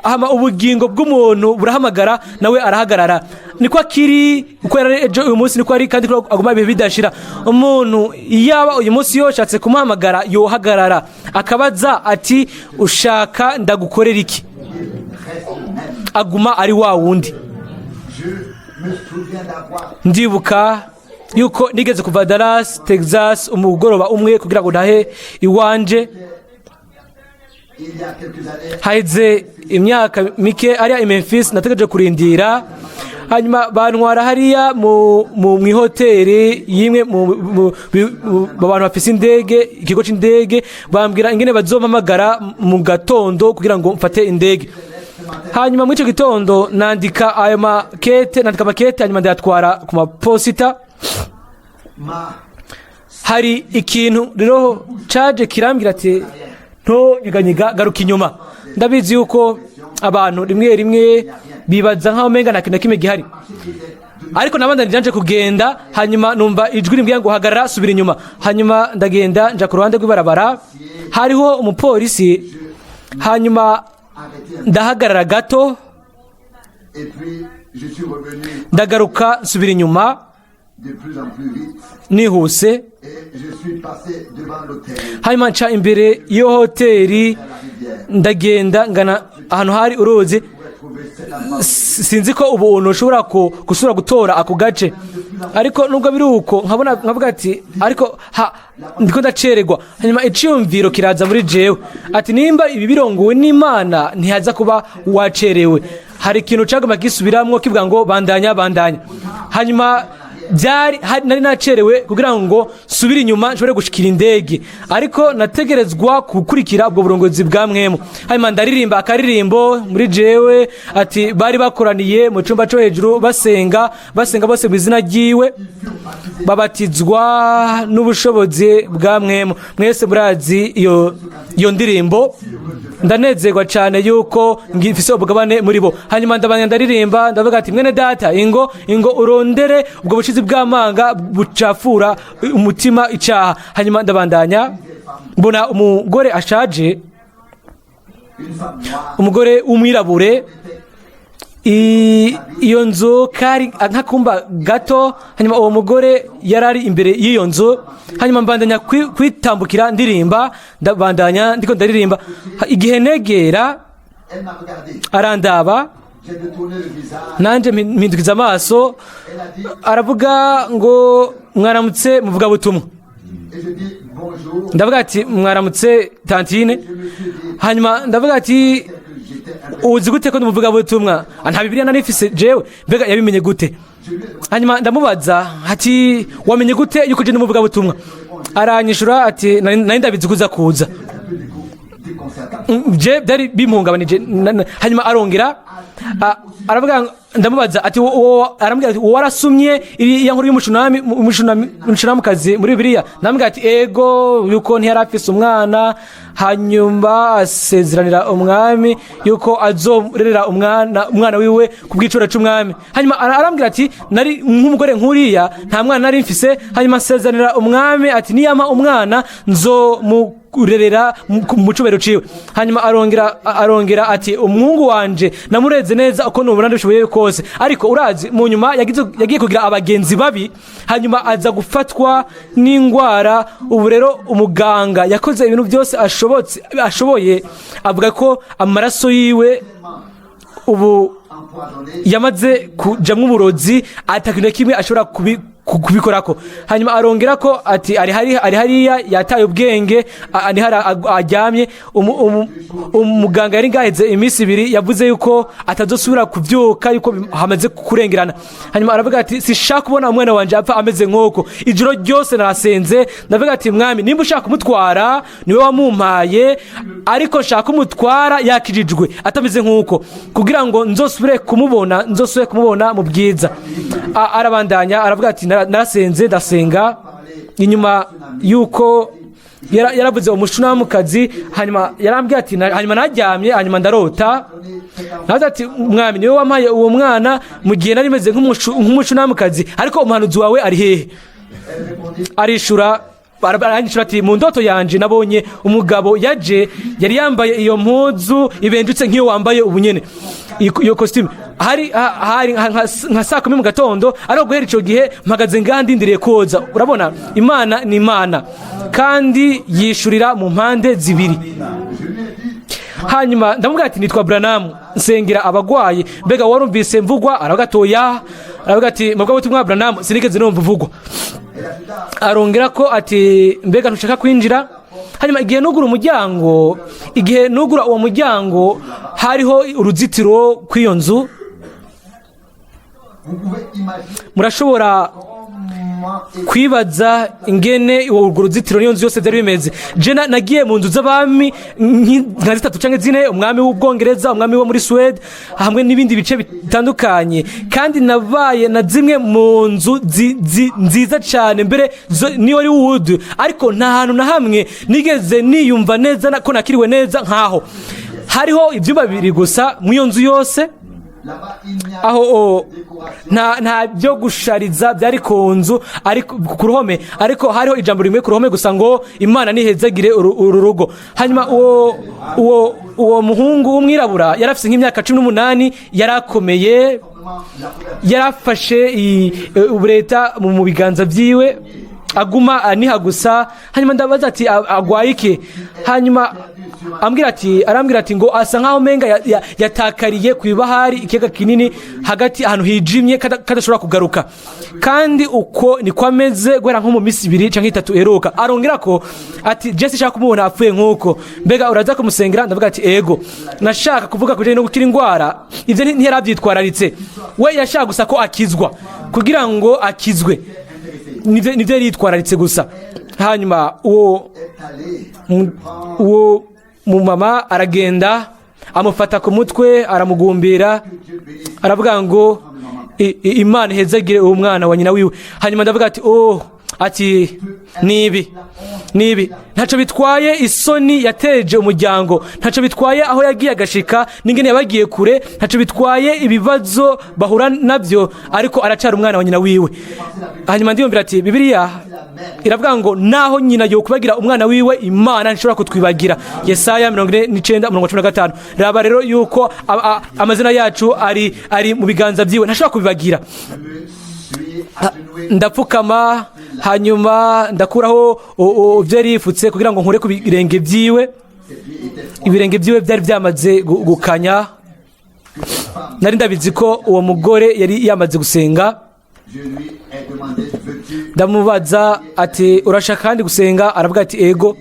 Hama ubugingo bw'umuntu burahamagara, nawe arahagarara. Niko akiri, uko yari ejo, uyu munsi niko ari, kandi ko aguma ibihe bidashira. Umuntu yaba uyu munsi yoshatse kumuhamagara, yohagarara akabaza ati: "Ushaka ndagukorera iki?" Reste le même. Aguma ari wa wundi. Je me souviens d'avoir Ndibuka yuko nigeze kuva Dallas, Texas, umugoroba umwe kugira ngo ntahe iwanje. Il y a quelques années Haheze imyaka mike, hariya i Memphis, nategereje kurindira, hanyuma bantwara hariya mu ihoteli y'imwe mu bantu bafise indege, ikigo c'indege. Bambwira ingene bazompamagara mu gatondo kugira ngo mfate indege. Hanyuma muri ico gitondo nandika ayo makete, nandika amakete, hanyuma ndayatwara ku maposita. Ma Hari ikintu rero caje kirambwira ati: "Ntunyeganyega, garuka inyuma." Ndabizi yuko abantu rimwe rimwe bibaza nk'aho umenga nta kintu na kimwe gihari, ariko nabandanije nje kugenda. Hanyuma numva ijwi rimbwira ngo: "Hagarara, subira inyuma." Hanyuma ndagenda nja ku ruhande rw'ibarabara, hariho umupolisi, hanyuma arrêté ndahagarara gato. Et puis je suis revenu Ndagaruka nsubira inyuma de plus en plus vite nihuse. Et je suis passé devant l'hôtel Hanyuma nca imbere y'iyo hoteli, à la rivière. ndagenda ngana ahantu hari uruzi. Je pouvais trouver cet endroit. Sinzi ko ubuntu ushobora gusubira gutora ako gace, ariko nubwo biri uko, nkabona nkavuga ati: "Ariko ha ndiko ndacererwa." Hanyuma iciyumviro kiraza muri jewe ati: "Nimba ibi birongowe n'Imana, ntihaza kuba wacerewe." Hari ikintu cagomba gisubiramwo kivuga ngo: "Bandanya, bandanya." Hanyuma byari nari nacerewe kugira ngo nsubire inyuma nshobore gushikira indege, ariko nategerezwa gukurikira ubwo burongozi bwa mwemu. Hanyuma ndaririmba akaririmbo muri jewe ati: "Bari bakoraniye mu cyumba cyo hejuru, basenga, basenga bose mu izina ryiwe." Babatizwa n'ubushobozi bwa Mpwemu. Mwese murazi iyo ndirimbo. Ndanezerwa cyane yuko ngifise ubugabane muri bo. Hanyuma ndabanya ndaririmba, ndavuga ati: "Mwene data, ingo, ingo urondere ubwo bushizi bw'amanga bucafura umutima, icyaha." Hanyuma ndabandanya mbona umugore ashaje, Une femme noire umugore w'umwirabure. Iyo nzu kari nk'akumba gato. Hanyuma uwo mugore yari ari imbere y'iyo nzu. Hanyuma mbandanya kwitambukira ndirimba, ndabandanya ndiko ndaririmba. Igihe negera, Elle m'a regardé. arandaba. J'ai détourné le visage. Nanjye mpindukiza amaso. Elle a dit, Aravuga ngo: "Mwaramutse, muvugabutumwa." Et je dis bonjour. Ndavuga ati: "Mwaramutse, tantine." Je me suis dit Hanyuma ndavuga ati: que j'étais un "Uzi gute ko ndi umuvugabutumwa?" Ah, nta Bibiliya nari mfise jewe. Mbega yabimenye gute? Je lui ai demandé Hanyuma ndamubaza ati: "Wamenye gute yuko je ndi umuvugabutumwa?" Aranyishura ati: "Nari ndabizi kuza kuza." Un peu du coup déconcertant. Je byari bimuhungabanije. Hanyuma arongera aravuga ndamubaza ati arambwira ati: "Warasumye iriya nkuru y'umushunami, umushunamikazi muri Bibiliya?" Ndamubwira ati: "Ego, yuko ntiyari afise umwana, hanyuma asezeranira umwami yuko azorerera umwana wiwe ku bw'icura c'umwami." Hanyuma arambwira ati: "Nari nk'umugore nk'uriya, nta mwana nari mfise, hanyuma asezeranira umwami ati niyampa umwana nzomurerera mu cubahiro ciwe." Hanyuma arongera ati: "Umuhungu wanje namureze neza uko nubona ndabishoboye kose, ariko urazi, mu nyuma yagiye kugira abagenzi babi, hanyuma aza gufatwa n'indwara. Ubu rero umuganga yakoze ibintu byose ashoboye, avuga ko amaraso yiwe ubu Empoisonné. yamaze kujamwo uburozi, atakintu na kimwe ashobora kubikorako." Hanyuma arongera ko ati: "Ari hariya yataye ubwenge, ari hari aryamye. Umuganga yari ngaheze iminsi 2 yavuze yuko atazosubira kuvyuka, yuko hamaze kurengerana." Hanyuma aravuga ati: "Sishaka kubona umwana wanje apfa ameze nk'uko. Ijoro ryose narasenze, ndavuga ati: 'Mwami, nimba ushaka kumutwara, niwe wamumpaye, ariko nshaka kumutwara yakijijwe, atameze nk'uko, kugira ngo nzosubire kumubona, nzosubire kumubona mu bwiza.'" Arabandanya aravuga ati: "Narasenze, ndasenga." Inyuma yuko yaravuze umushunamukazi, hanyuma yarambwiye ati: "Hanyuma naryamye, hanyuma ndarota." Nawe ati: "Mwami, niwe wampaye uwo mwana mu gihe nari meze nk'umushunamukazi, ariko umuhanuzi wawe ari hehe?" Arishura, aranyishura ati: "Mu ndoto yanje nabonye umugabo yaje, yari yambaye iyo mpuzu ibenjutse nk'iyo wambaye ubu nyene, iyo costume. Hari nka saa 10 mu gatondo, ariko guhera ico gihe mpagaze ngaha ndindiriye koza." Urabona, Imana ni Imana kandi yishurira mu mpande zibiri. Hanyuma ndamubwira ati: "Nitwa Branham, nsengera abagwayi. Mbega warumvise mvugwa?" Aravuga ati: "Oya." Aravuga ati: "Mubwo butumwa Branham sinigeze numva uvugwa." Arongera ko ati: "Mbega ntushaka kwinjira?" Hanyuma igihe nugura umuryango, igihe nugura uwo muryango, hariho uruzitiro kw'iyo nzu. Vous pouvez imaginer Murashobora comment et kwibaza ingene urwo ruzitiro n'iyo nzu yose byari bimeze. Je nagiye mu nzu z'abami nka zitatu canke zine, umwami w'Ubwongereza, umwami wo muri Suwede, hamwe n'ibindi bice bitandukanye, kandi nabaye na zimwe mu nzu nziza cyane mbere ni Hollywood, ariko nta hantu na hamwe nigeze niyumva neza ko nakiriwe neza nkaho. Hariho ibyumba bibiri gusa mu iyo nzu yose. Là-bas, il n'y a Aho nta byo gushariza byari ku nzu, ariko ku ruhome, ariko hariho ijambo rimwe ku ruhome gusa ngo: "Imana nihezagire uru rugo." Hanyuma uwo muhungu w'umwirabura yari afite nk'imyaka 18, yarakomeye, yarafashe ubureta mu biganza byiwe, aguma aniha gusa. Hanyuma ndabaza ati: "Agwaye iki?" Hanyuma ambwira ati arambwira ati ngo asa nkaho menga yatakariye ku ibahari, ikiyaga kinini, hagati ahantu hijimye, kadashobora kugaruka, kandi uko niko ameze guhera nko mu minsi 2 cyangwa 3 iheruka. Arongera ko ati: "Jesse, nshaka kumubona apfuye nk'uko. Mbega uraza kumusengera?" Ndavuga ati: "Ego." Nashaka kuvuga ku bijyanye no gukira indwara, ibyo ntiyarabyitwararitse. We yashaka gusa ko akizwa, kugira ngo akizwe, nivyo yari yitwararitse gusa. Hanyuma est allé uwo mumama aragenda, amufata ku mutwe, aramugumbira, aravuga ngo: Imana ihezagire uwo mwana wa nyina wiwe. Hanyuma ndavuga ati: "Oh," ati, "nibi nibi, ntacyo bitwaye isoni yateje umuryango, ntacyo bitwaye aho yagiye agashika n'ingene yabagiye kure, ntacyo bitwaye ibibazo bahura nabyo, ariko aracara umwana wa nyina wiwe." Hanyuma ndiyumvira ati: "Bibiliya iravuga ngo naho nyina yokubagira umwana wiwe, Imana ntishobora kutwibagira." Yesaya 49:15. Raba rero yuko amazina yacu ari mu biganza byiwe, ntashobora kubibagira. Je me suis agenouillé. Ndapfukama, hanyuma ndakuraho ibyo yari yifutse kugira ngo nkure ku birenge byiwe. Ses pieds étaient froids. Ibirenge byiwe byari byamaze gukanya. Que cette femme, Nari ndabizi ko uwo mugore yari yamaze gusenga. je lui ai demandé: "Veux-tu?" Ndamubaza ati: "Urashaka kandi gusenga?" Aravuga ati: "Ego."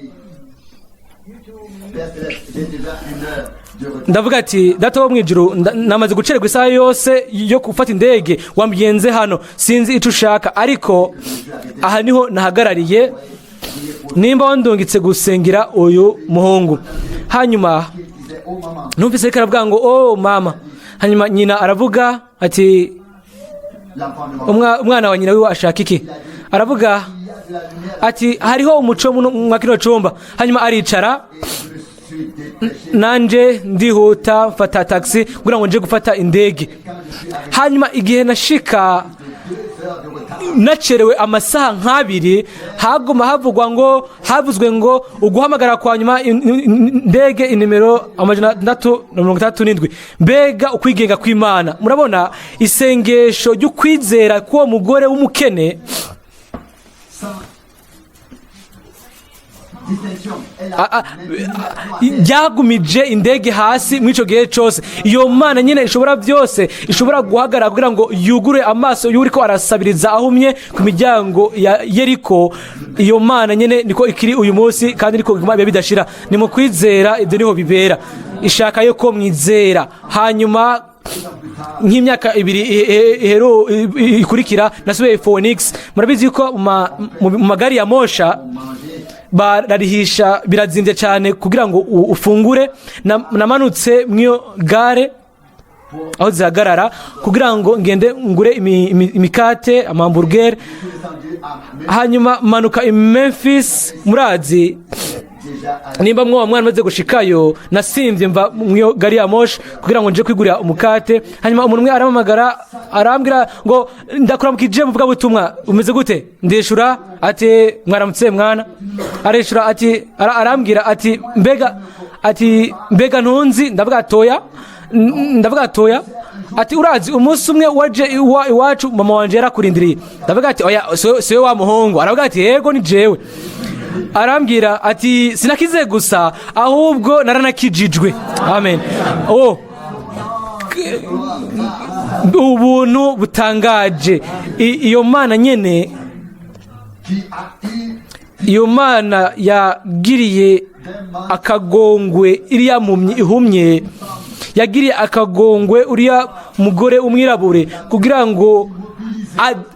Père Céleste, j'ai déjà une heure de retard. Ndavuga ati: "Data wo mu ijuru, namaze gucererwa isaha yose yo gufata indege. Wambigenze hano, sinzi icyo ushaka, ariko aha niho nahagarariye nimba wandungitse gusengera uyu muhungu." Hanyuma Il disait: "Oh maman." numvise ariko aravuga ngo: "Oh mama." Hanyuma nyina aravuga ati: L'enfant demande. Umwana wa nyina wiwe ashaka iki?" Aravuga Il y a de la lumière. ati: "Hariho umuco mwa kino cumba." Hanyuma aricara. Et je me suis dépêché. Nanje ndihuta, mfata taxi kugira ngo nje gufata indege. Quand je suis arrivé, Hanyuma igihe nashika 2 heures de retard. nacerewe amasaha nk'abiri, haguma havugwa ngo havuzwe ngo uguhamagara kwa nyuma, indege inimero 667. Mbega ukwigenga kw'Imana! Murabona isengesho ry'ukwizera k'uwo mugore w'umukene. Sans distinction. Elle a maintenu l'avion à terre. Ryagumije indege hasi muri icyo gihe cyose. Iyo Mana nyine ishobora byose, ishobora guhagarara kugira ngo yugure amaso y'uriko arasabiriza ahumye ku miryango ya Yeriko, iyo Mana nyine niko ikiri uyu munsi kandi niko biguma biba bidashira. Ni mu kwizera, ibyo niho bibera. Ishaka yo ko mwizera. Hanyuma nk'imyaka 2 ikurikira nasubiye Phoenix. Murabizi ko mu magari ya mosha bararihisha, birazimbye cyane kugira ngo ufungure. Namanutse mw'iyo gare aho zihagarara kugira ngo ngende ngure imikate, amamburgeri. Hanyuma manuka i Memphis. Murazi nimba mwoba mwana maze gushikayo. Nasimvye mva mwiyo gari ya moshi kugira ngo nje kwigurira umukate. Hanyuma umuntu umwe arampamagara, arambwira ngo: "Ndakuramukije, muvuga butumwa, umeze gute?" Ndishura ati: "Mwaramutse mwana." Arishura ati, arambwira ati: "Mbega," ati, "mbega ntunzi?" Ndavuga: "Toya." Ndavuga: "Toya." Ati: "Urazi umunsi umwe waje iwacu, mama wanje yarakurindiriye." Ndavuga ati: "Oya, siwe wa muhungu." Aravuga ati: "Yego, ni jewe." Arambwira ati: "Sinakize gusa, ahubwo naranakijijwe." Amen. Oh, ubuntu butangaje! Iyo Mana nyene, iyo Mana yagiriye akagongwe iriya mpumyi ihumye, yagiriye akagongwe uriya mugore umwirabure kugira ngo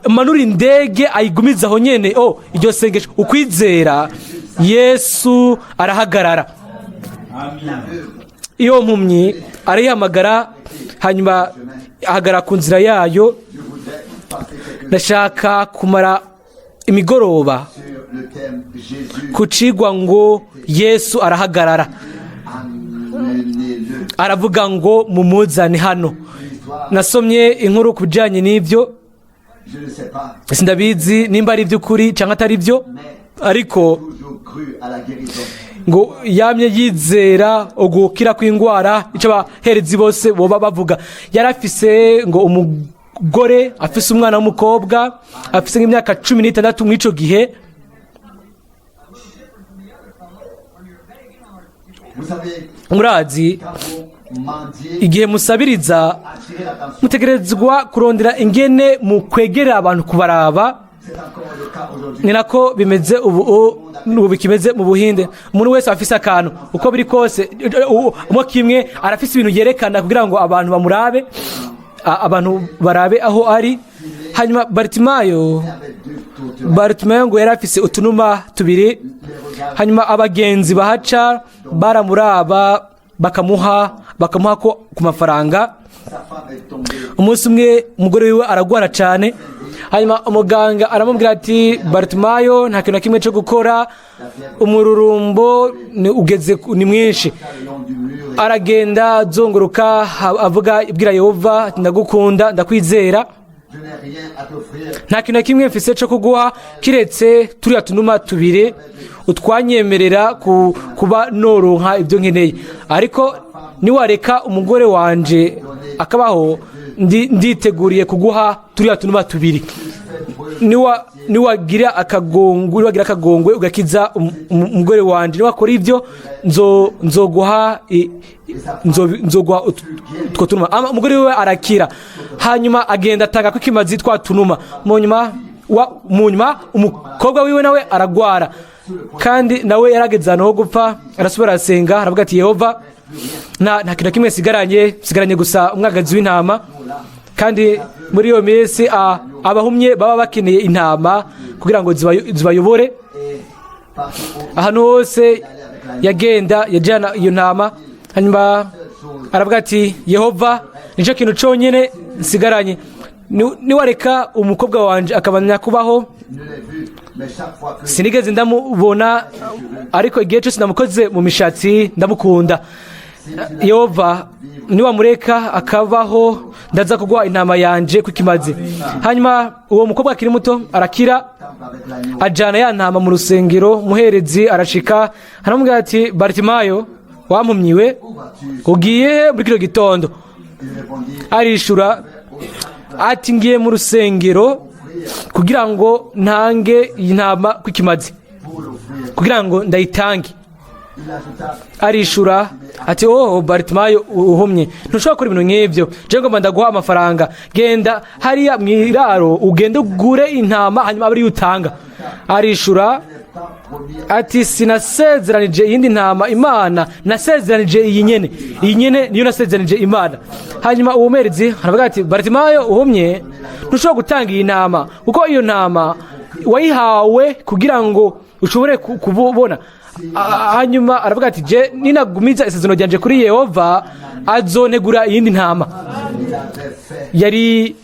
amanure indege ayigumize aho nyene. Oh, iryo sengesho, ukwizera, Yesu arahagarara. Iyo mpumyi arayihamagara, hanyuma ahagarara ku nzira yayo. Ndashaka kumara imigoroba ku cigwa ngo "Yesu arahagarara", aravuga ngo: "Mumuzane hano." Nasomye inkuru ku bijyanye n'ibyo. Sindabizi nimba ari iby'ukuri cyangwa atari byo, ariko ngo yamye yizera ugukira kw'indwara, icyo abaherezi bose boba bavuga. Yari afise ngo umugore afise umwana w'umukobwa afise nk'imyaka 16 mw'ico gihe. Murazi, igihe musabiriza mutegerezwa kurondera ingene mukwegera abantu kubaraba. Ni nako bimeze ubu, ubu bikimeze mu Buhinde. Umuntu wese afise akantu, uko biri kose, mo kimwe arafise ibintu yerekana kugira ngo abantu bamurabe, abantu barabe aho ari. Hanyuma Baritimayo ngo yari afise utunuma tubiri. Hanyuma abagenzi bahaca baramuraba, bakamuha bakamuha ko ku mafaranga. Sa femme est tombée. Umunsi umwe umugore wiwe aragwara cyane, hanyuma umuganga aramubwira ati: "Baritimayo, nta kintu na kimwe cyo gukora, umururumbo ni ugeze ni mwinshi." Le long du mur. Aragenda azunguruka, avuga, ibwira Yehova ati: "Ndagukunda, ndakwizera." Je n'ai rien à t'offrir. Nta kintu na kimwe mfise cyo kuguha kiretse turiya tunuma tubiri utwanyemerera kuba noronka ibyo nkeneye, ariko niwareka umugore wanje akabaho, nditeguriye kuguha turiya tunuma tubiri. Niwagira akagongwe ugakiza umugore wanje, niwakora ibyo, nzoguha nzoguha utwo tunuma. Umugore wiwe arakira, hanyuma agenda atanga ko ikimazi twa tunuma. Mu nyuma umukobwa wiwe nawe aragwara, kandi nawe yarageze ahantu ho gupfa. Arasubira arasenga, aravuga ati: "Yehova, nta kintu na kimwe nsigaranye, gusa umwagazi w'intama." Kandi muri iyo minsi abahumye baba bakeneye intama kugira ngo zibayobore. Et partout où Ahantu hose yagenda yajyana iyo ntama, hanyuma aravuga ati: "Yehova, nicyo kintu cyonyine nsigaranye. Niwareka umukobwa wanje akabanya kubaho." Je ne l'ai vu, mais chaque fois que Sinigeze ndamubona, ariko igihe cyose namukoze mu mishatsi ndamukunda. Yehova, niwamureka akabaho, ndaza kuguha intama yanje kukimaze. Hanyuma uwo mukobwa akiri muto arakira. Temple avec l'agneau, Ajana ya ntama mu rusengero. Muherezi arashika, aramubwira ati: "Baritimayo, wampumyiwe, où vas-tu? ugiye he muri kino gitondo?" Il répondit, Arishura ati: "Ngiye mu rusengero kugira ngo ntange iyi ntama kukimazi, pour l'offrir. kugira ngo ndayitange." Il ajouta, Arishura ati: "Oh Baritimayo uhumye, ntushobora gukora ibintu nk'ibyo. Je ngomba ndaguha amafaranga, genda hariya mu iraro ugende ugure intama, hanyuma abe ariyo utanga." Arishura pas promis ati: "Sinasezeranije iyindi ntama Imana, nasezeranije iyi nyene, iyi nyene niyo nasezeranije Imana." Hanyuma uwo muherezi aravuga ati: "Baritimayo uhumye, ntushobora gutanga iyi ntama, kuko iyo ntama wayihawe kugira ngo ushobore kubona." Hanyuma aravuga ati: "Je ninagumiza isezerano ryanje kuri Yehova, azontegura iyindi ntama." Il avait fait Yari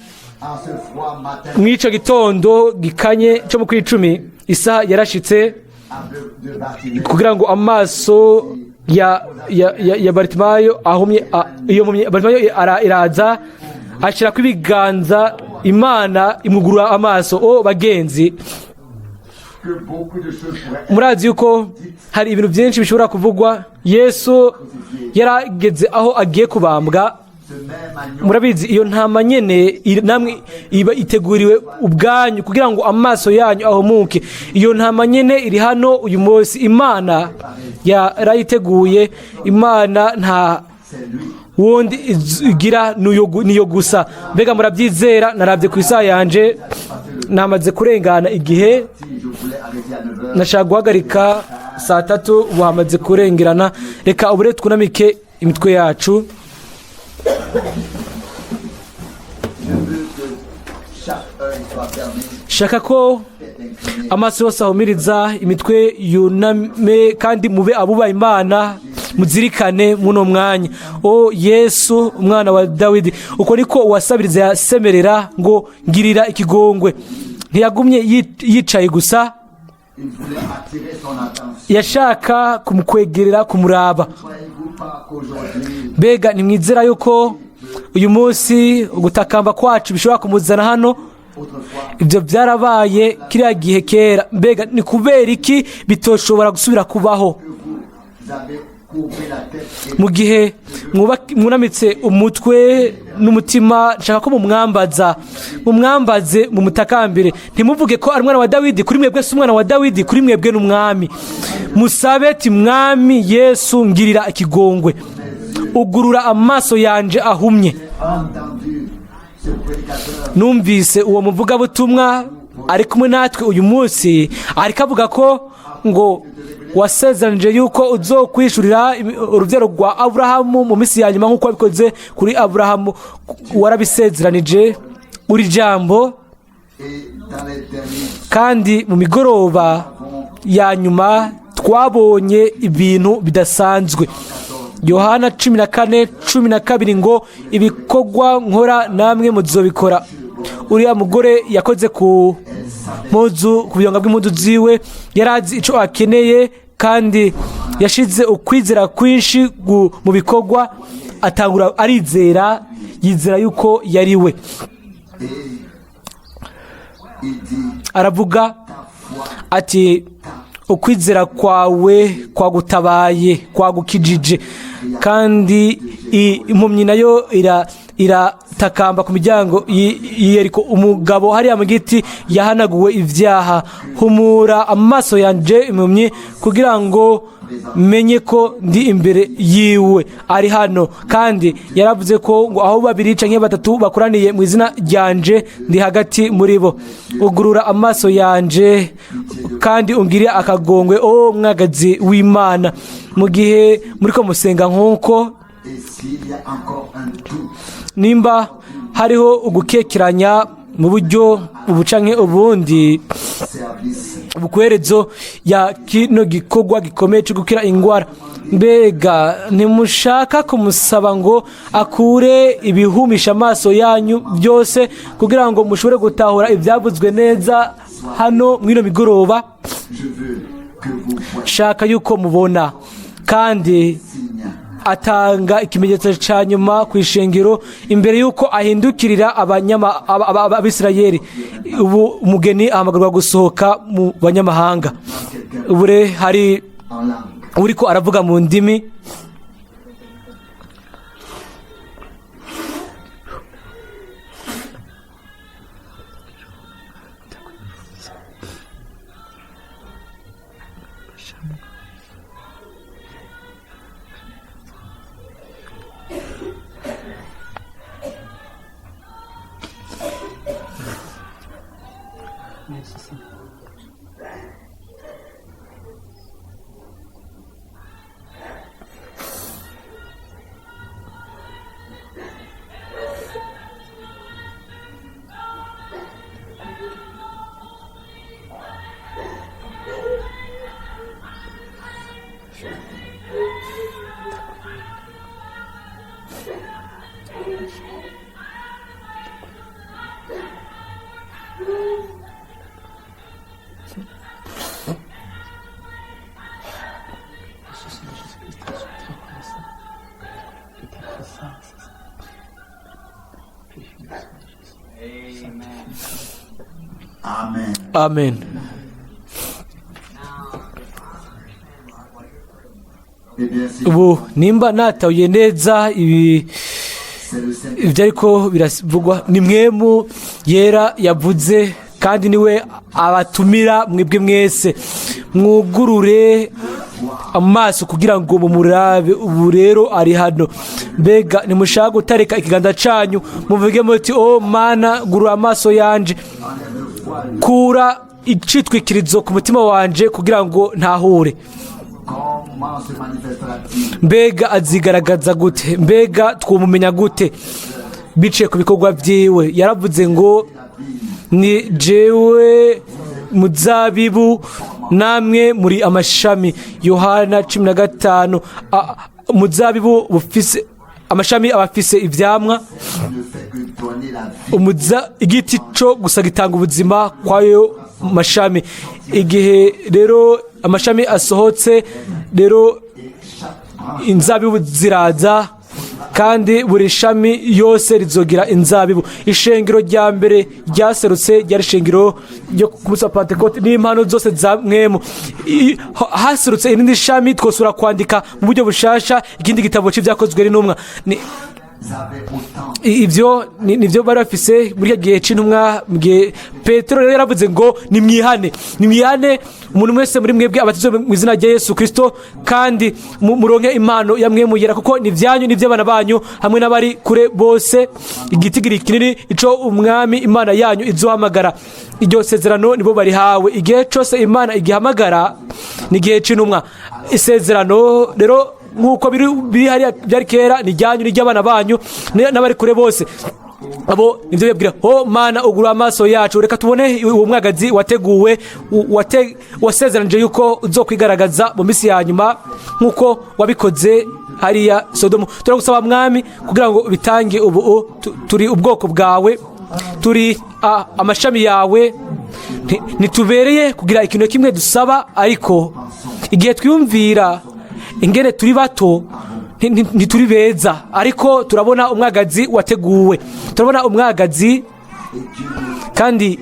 en ce froid matin mw'ico gitondo gikanye cyo mu kw'icumi, isaha yarashitse aveugle de Bartimée. kugira ngo amaso ya Baritimayo ahumye, iyo mpumyi Baritimayo iraza ashyirako ibiganza, Imana imugurura amaso. O bagenzi, Que beaucoup de choses pourraient être murazi yuko hari ibintu byinshi bishobora kuvugwa. Yesu yarageze aho agiye kubambwa. Ce même agneau Murabizi, iyo ntama nyene namwe iba iteguriwe ubwanyu kugira ngo amaso yanyu ahumuke. Iyo ntama nyene iri hano uyu munsi, Imana yarayiteguye. Imana nta c'est lui. wundi igira, niyo gusa. Mbega murabyizera? Narabye ku isaha yanje, namaze kurengana igihe. Si je voulais arrêter à 9 heures, Nashaka guhagarika saa 3, ubu hamaze kurengerana. Reka ubure twunamike imitwe yacu. Je veux que chaque œil soit fermé, Shaka ko tête inclinée. amaso yose ahumiriza, imitwe yuname, kandi mube abubaha Imana, muzirikane muno mwanya. O Yesu, umwana wa Dawidi! Uko niko uwasabiriza yasemerera ngo: "Ngirira ikigongwe." Ntiyagumye yicaye gusa. Il voulait attirer son attention. Yashaka kumukwegerera, kumuraba. Croyez-vous pas qu'aujourd'hui, Mbega ntimwizera yuko uyu munsi ugutakamba kwacu bishobora kumuzana hano? Autrefois, Ibyo byarabaye kiriya gihe kera, mbega ni kubera iki bitoshobora gusubira kubaho? Que vous avez courbé la tête et Mu gihe mwunamitse umutwe n'umutima, nshaka ko mumwambaza, mumwambaze, mumutakambire. Ntimuvuge ko ari umwana wa Dawidi. Kuri mwebwe si umwana wa Dawidi, kuri mwebwe n'umwami. Musabe ti: "Mwami Yesu, ngirira ikigongwe, ugurura amaso yanje ahumye." Entendu ce prédicateur Numvise uwo muvugabutumwa ari kumwe natwe uyu munsi, ariko avuga ko ngo wasezeranije yuko uzokwishurira urubyaro rwa Aburahamu mu minsi ya nyuma, nk'uko wabikoze kuri Aburahamu. Warabisezeranije uri jambo. Et dans les derniers Kandi mu migoroba ya nyuma twabonye ibintu bidasanzwe. Yohana 14:12 ngo ibikorwa nkora namwe muzobikora. Uriya mugore yakoze ku mpuzu, ku biyonga bw'impuzu ziwe, yarazi ico akeneye kandi yashize ukwizera kwinshi mu bikorwa, atangura arizera, yizera yuko yari we. Il dit, Aravuga ati ukwizera kwawe kwagutabaye, kwagukijije. Kandi impumyi nayo iratakamba ku miryango y'Iyeriko. Umugabo hariya mu giti yahanaguwe ibyaha. Humura amaso yanje impumyi kugira ngo menye ko ndi imbere yiwe, ari hano. Kandi yaravuze ko ngo aho babiri canke batatu bakoraniye mu izina ryanje, ndi hagati muri bo. Ugurura amaso yanje kandi ungire akagongwe, o mwagazi w'Imana. Mu gihe muriko musenga nk'uko, et s'il y a encore un doute, nimba hariho ugukekeranya mu buryo ubu canke ubundi, service, bukuherezo ya kino gikorwa gikomeye cyo gukira ingwara, mbega ntimushaka kumusaba ngo akure ibihumisha amaso yanyu byose kugira ngo mushobore gutahura ibyavuzwe neza hano mw'ino migoroba? Je veux que vous voyez Shaka yuko mubona. Kandi signe. atanga ikimenyetso cya nyuma ku ishengero imbere y'uko ahindukirira Abisirayeli. Ubu umugeni ahamagarwa gusohoka mu banyamahanga. Ubu hari En langue. uriko aravuga mu ndimi. Amen. Amen. Eh bien, si Ubu nimba natahuye neza ibi, c'est le Saint ibyo ariko biravugwa ni Mwemu Yera yavuze, kandi niwe abatumira mwebwe mwese mwugurure amaso kugira ngo mumurabe. Ubu rero ari hano. Mbega ntimushaka gutarika ikiganza cyanyu muvuge muti: "O Mana, gurura amaso yanje, kura icitwikirizo ku mutima wanje kugira ngo ntahure"? Comment se manifestera-t-il? Mbega azigaragaza gute? Mbega twumumenya gute? Biciye ku bikorwa byiwe. Yaravuze ngo: "Ni jewe muzabibu, namwe muri amashami." Yohana 15. Umuzabibu bufise amashami aba afise ivyamwa. Ne fait que donner la vie. Igiti cyo gusa gitanga ubuzima kwayo mashami. Igihe rero amashami asohotse, rero inzabibu ziraza, kandi buri shami yose rizogira inzabibu. Ishengero rya mbere ryaserutse ryari ishengero ryo ku munsi wa Pantekote n'impano zose za Mwemu. Haserutse irindi shami, twosura kwandika mu buryo bushasha ikindi gitabo c'Ivyakozwe n'Intumwa. Ils avaient autant Ibyo nibyo bari bafise muri icyo gihe c'intumwa. Mu gihe Petero rero yaravuze ngo: "Nimwihane, nimwihane, umuntu wese muri mwebwe abatizwe mu izina rya Yesu Kristo, kandi muronke impano ya Mwemu Yera, kuko ni ibyanyu n'iby'abana banyu hamwe n'abari kure bose, igitigiri kinini ico Umwami Imana yanyu izohamagara." Iryo sezerano nibo barihawe. Igihe cose Imana igihamagara ni igihe c'intumwa. Isezerano rero nk'uko biri hariya byari kera, ni iryanyu n'iry'abana banyu n'abari kure bose. Abo nibyo bibwira: "Ho Mana, ugura amaso yacu, reka tubone uwo mwagazi wateguwe, wasezeranije yuko uzokwigaragaza mu minsi ya nyuma nk'uko wabikoze hariya Sodomu. Turagusaba, Mwami, kugira ngo bitange ubu. Turi ubwoko bwawe, turi amashami yawe. Ntitubereye kugira ikintu kimwe dusaba, ariko igihe twiyumvira ingene turi bato, ntituri beza, ariko turabona umwagazi wateguwe, turabona umwagazi, kandi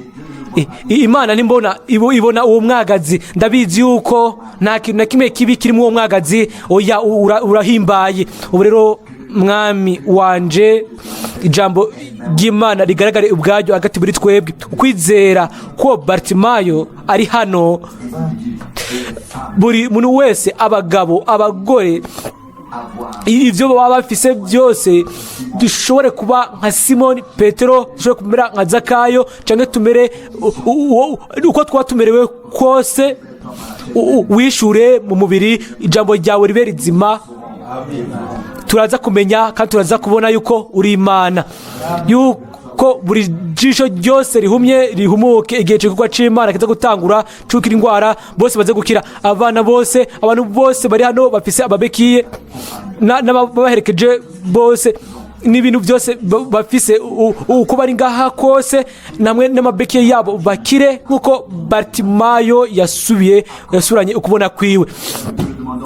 Imana nimbona ibona uwo mwagazi. Ndabizi yuko nta kintu na kimwe kibi kirimo uwo mwagazi. Oya, urahimbaye. Ubu rero, Mwami wanje, ijambo ry'Imana rigaragare ubwaryo hagati muri twebwe. Ukwizera ko Bartimayo ari hano, buri muntu wese, abagabo, abagore, ibyo baba bafise byose, dushobore kuba nka Simoni Petero, dushobore kumera nka Zakayo, cyangwa tumere uko twaba tumerewe kose, wishure mu mubiri, ijambo ryawe ribe rizima. Turaza kumenya kandi turaza kubona yuko uri Imana, yuko buri jisho ryose rihumye rihumuke igihe igikorwa c'Imana kiza gutangura, cukira indwara, bose baze gukira, abana bose, abantu bose bari hano bafise amabekiye n'ababaherekeje bose n'ibintu byose bafise, uko bari ngaha kose, namwe n'amabekiye yabo bakire nk'uko Bartimayo yasubiye yasubiranye ukubona kwiwe.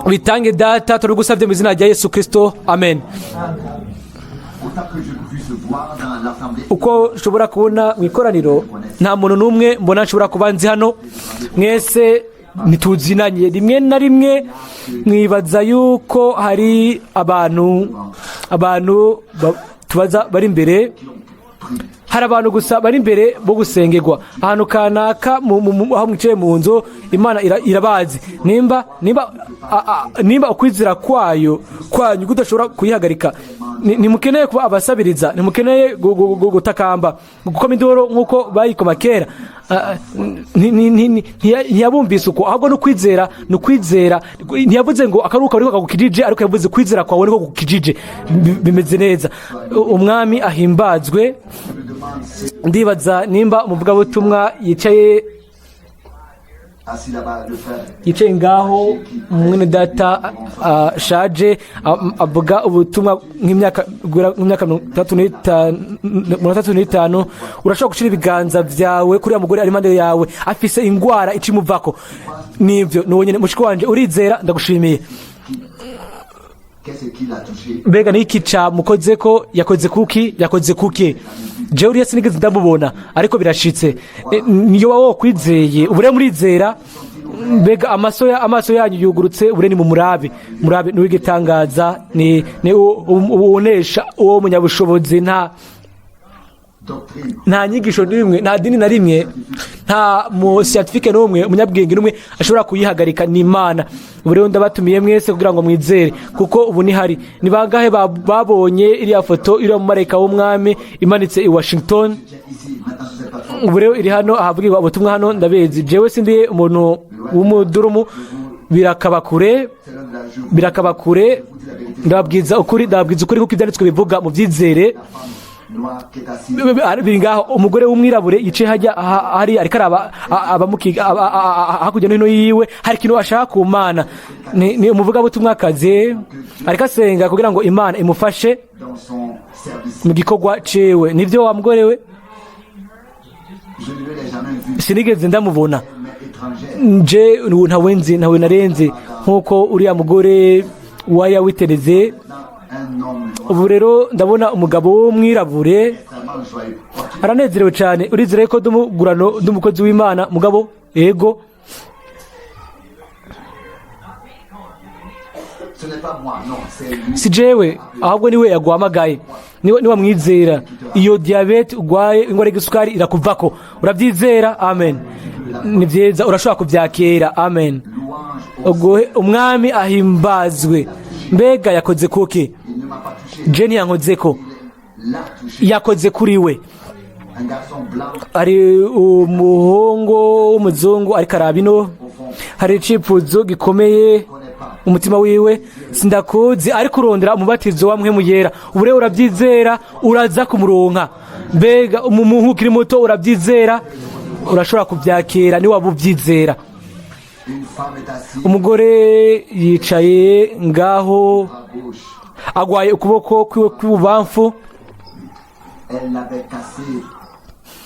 Bitange, Data, turagusabye mu izina rya Yesu Kristo, amen. Autant que je puisse voir dans l'assemblée, Uko nshobora kubona mu ikoraniro, nta muntu n'umwe mbona nshobora kuba nzi hano. Mwese ntituzinanye. Rimwe na rimwe mwibaza yuko hari abantu tubaza bari imbere, hari abantu gusa bari imbere bo gusengerwa ahantu kanaka aho mwicaye mu nzu. Imana irabazi. Nimba ukwizera kwanyu kudashobora kuyihagarika, ntimukeneye kuba abasabiriza, ntimukeneye gutakamba, gukoma induru nk'uko bayikoma kera. Ntiyabumvise uko, ahubwo ni ukwizera, ni ukwizera. Ntiyavuze ngo akaruhuka ariko kagukijije, ariko yavuze kwizera kwawe niko gukijije. Bimeze neza. Umwami ahimbazwe. Ndibaza nimba umuvugabutumwa yicaye assis là-bas, le frère. yicaye ngaho, mwene data ashaje, avuga ubutumwa nk'imyaka guhera nk'imyaka 35, 35. Urashobora gushyira ibiganza byawe kuri uriya mugore ari impande yawe, afise ingwara icimuvako. Nibyo, ni uwo nyene. Mushiki wanje, urizera? Ndagushimiye. Qu'est-ce qui l'a touché? Mbega niki camukoze ko? Yakoze kuki? Yakoze kuki? Jewe uriya sinigeze ndamubona, ariko birashitse. Niyo waba wokwizeye. Ubu rero murizera? Mbega amaso yanyu yugurutse ubure. Ni mu murabe, murabe niw'igitangaza, ni uwonesha uwo munyabushobozi. Nta Doctrine. nta nyigisho n'imwe, nta dini na rimwe, nta mu scientifique n'umwe, umunyabwenge n'umwe ashobora kuyihagarika, ni Imana. Ubu rero ndabatumiye mwese kugira ngo mwizere, kuko ubu ni hari ni bangahe babonye iriya foto iriya mumarayika w'Umwami imanitse i Washington? Tiens, ici, maintenant sur cette plateforme. Ubu rero iri hano ahabwirwa ubutumwa hano. Ndabizi, jewe sindi umuntu w'umudurumu, birakaba kure. C'est l'un de la je vous Birakaba kure. Ndababwiza ukuri, ndababwiza ukuri kuko ibyanditswe bivuga, mubyizere. Noire qui est assise. Biri ngaho, umugore w'umwirabure yicaye hajya hari, ariko araba abamukiga hakurya no hino yiwe. Hari ikintu ashaka ku Mana. Ni umuvugabutumwakazi, ariko asenga kugira ngo Imana imufashe Dans son service. mu gikorwa ciwe. Nibyo, wa mugore we? Je ne l'ai jamais vu, Sinigeze ndamubona. mais étrangère. Nje ntawe nzi, ntawe narenze, nk'uko uriya mugore waya witereze. Un homme noir, Ubu rero ndabona umugabo w'umwirabure extrêmement joyeux. Crois-tu aranezerewe cyane. Urizere ko ndumugurano, ndumukozi w'Imana, mugabo? Ego. Ce n'est pas moi, non, c'est lui. Si jewe, ahubwo niwe yaguhamagaye. Niwe niwamwizera, iyo diyabete urwaye, indwara y'igisukari irakuvako. Urabyizera? Amen. Ni byiza, urashobora kubyakira. Amen. Louange au Uguhe Umwami ahimbazwe. Mbega yakoze kuki? Il ne m'a pas touché. Je ntiyankozeko. Il l'a touché. Yakoze kuri we. Un garçon blanc Hari umuhungu w'umuzungu ariko araba ino, hari icifuzo gikomeye connaît pas. umutima wiwe. Sindakuzi, ariko urondera umubatizo wa Mpwemu Yera. Ubu rero urabyizera, uraza kumuronka. Mbega umuhungu ukiri muto, urabyizera? Urashobora kubyakira niwaba ubyizera. Une femme est assise Umugore yicaye ngaho, à gauche. agwaye ukuboko kwiwe kw'ibubamfu. Elle l'avait cassé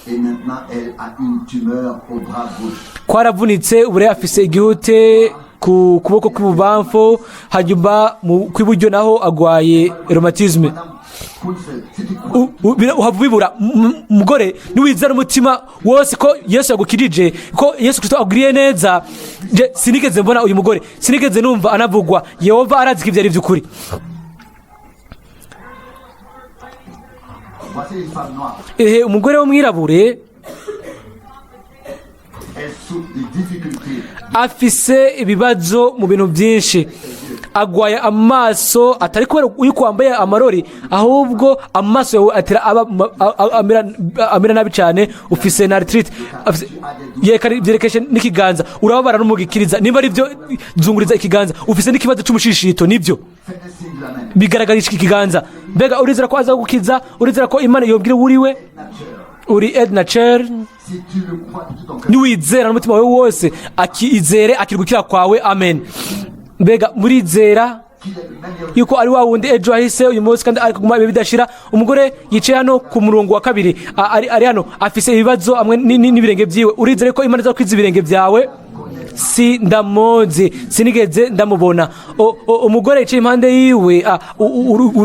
et maintenant elle a une tumeur au bras gauche. Kwaravunitse, ubu rero afise igihute ku kuboko kw'ibubamfu, hanyuma mu kw'iburyo naho agwaye rhumatisme. Madame Kunzel, si tu crois, Uhava ubibura. Mugore, niwizera umutima wose ko Yesu yagukirije, ko Yesu Kristo aguriye neza. Je sinigeze mbona uyu mugore, sinigeze numva anavugwa. Yehova arazi ko ivyo ari vy'ukuri. Voici une femme noire. Ehe, umugore w'umwirabure. Elle souffre de difficultés. Afise ibibazo mu bintu byinshi. Agwaye amaso, atari kubera yuko wambaye amarori, ahubwo amaso yawe atera aba amera nabi cyane. Ufise na arthrite. Byerekeshe n'ikiganza. Urababara no mu gikiriza. Niba ari byo, zunguriza ikiganza. Ufise n'ikibazo cy'umushishito, nibyo. Fais un signe de la main. Bigaragarisha ikiganza. Mbega urizera ko aza gukiza? Urizera ko Imana yobwira uriwe? Uri Edna Cher. Si tu le crois de tout ton cœur, Niwizera n'umutima wawe wose, akizere akiri gukira kwawe. Amen. Mbega murizera qu'il est le même hier, yuko ari wa wundi ejo hahise, uyu munsi, kandi ari kuguma ibihe bidashira? Umugore yicaye hano ku murongo wa kabiri, ari hano, afise ibibazo hamwe n'ibirenge byiwe. Urizere ko Imana iza kwiza ibirenge byawe? Si ndamuzi, sinigeze ndamubona. Umugore yicaye impande yiwe,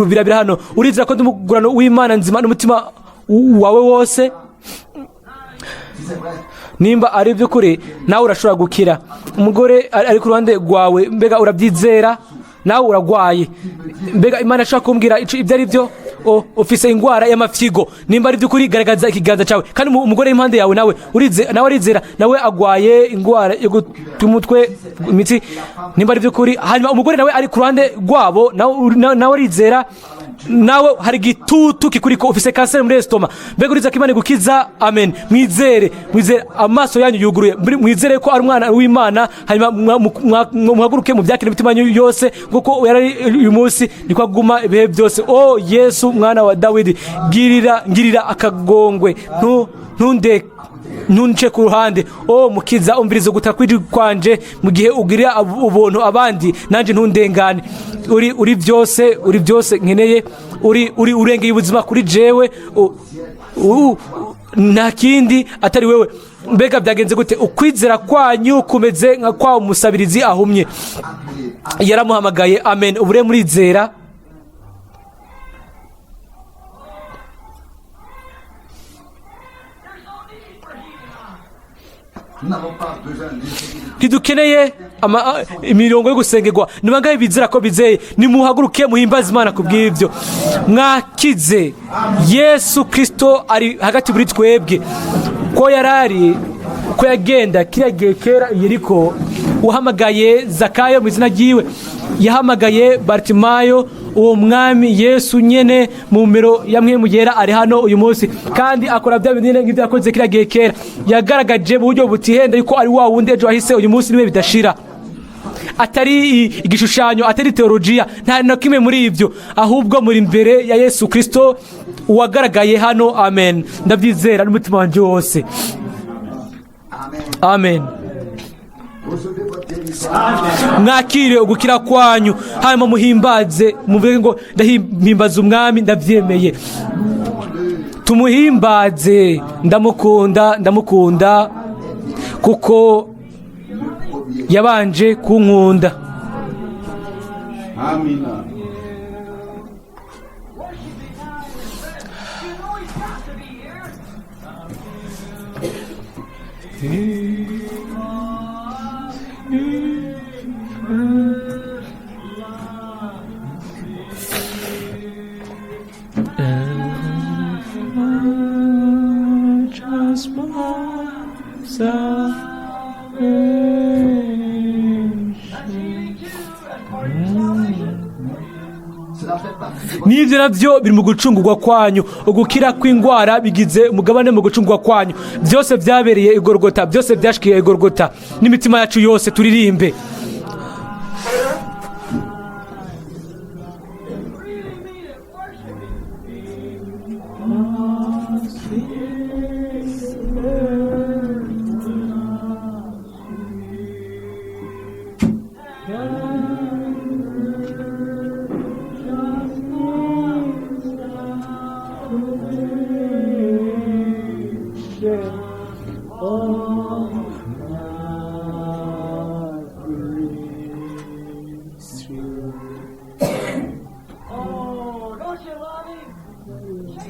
birabira hano. Urizera ko ndi umugurano w'Imana nzima n'umutima wawe wose? Si c'est vrai, Nimba ari iby'ukuri, nawe urashobora gukira. Umugore ari ku ruhande rwawe, mbega urabyizera? Nawe uragwaye. Mbega Imana ashobora kumbwira ibyo ari byo? Ufise indwara y'amafyigo. Nimba ari iby'ukuri, garagaza ikiganza cyawe. Kandi umugore impande yawe nawe nawe arizera, nawe agwaye indwara yo guta umutwe, imitsi. Nimba ari iby'ukuri. Hanyuma umugore nawe ari ku ruhande rwabo, nawe arizera, nawe hari igitutu kikuriko, ufise kanseri muri estomac. Mbega uriza ko Imana igukiza? Amen. Mwizere, mwizere, amaso yanyu yuguruye. Mwizere ko ari umwana w'Imana, hanyuma muhaguruke mu byakire imitima yanyu yose. Kuko yari uyu munsi, niko aguma ibihe byose. O Yesu mwana wa Dawidi, girira akagongwe, ntunde ntunce ku ruhande. O Mukiza, umviriza gutaka kw'ijwi kwanje mu gihe ugirira ubuntu abandi, nanjye ntundengane. Uri byose, uri byose nkeneye. Uri urengeye ubuzima kuri jewe. Nta kindi atari wewe. Mbega byagenze gute? Ukwizera kwanyu kumeze nka kwa umusabirizi ahumye. Yaramuhamagaye. Amen. Ubu rero murizera? Nous n'avons pas besoin d'une série Ntidukeneye imirongo yo gusengerwa. Ni bangahe bizera ko bizeye? Nimuhaguruke muhimbaze Imana ku bw'ibyo. Mwakize. Yesu Kristo ari hagati muri twebwe. Ko yarari, ko yagenda kiriya gihe kera i Yeriko, uhamagaye Zakayo mu izina ryiwe, yahamagaye Bartimayo. Uwo mwami Yesu nyene mu mero ya Mpwemu Yera ari hano uyu munsi, kandi akora bya bintu nyene nk'ibyo yakoze kiriya gihe kera. Yagaragaje mu buryo butihenda yuko ari wa wundi ejo hahise, uyu munsi niwe bidashira. Atari igishushanyo, atari teolojiya, nta na kimwe muri ibyo, ahubwo muri imbere ya Yesu Kristo wagaragaye hano. Amen. Ndabyizera n'umutima wanjye wose. Amen. Amen. Recevez votre guérison. Mwakire ugukira kwanyu, hanyuma muhimbaze, muvuge ngo: "Ndahimbaza umwami, ndabyemeye." Tumuhimbaze. Ndamukunda, ndamukunda kuko yabanje kunkunda. Amina. You know he's got to be here. That's healing too. That's part of your salvation. Cela fait partie de votre N'ibyo nabyo biri mu gucungurwa kwanyu. Ugukira kw'indwara bigize umugabane mu gucungurwa kwanyu. Byose byabereye Igorogota, byose byashikiye Igorogota. N'imitima yacu yose turirimbe. Really mean it. Worship him.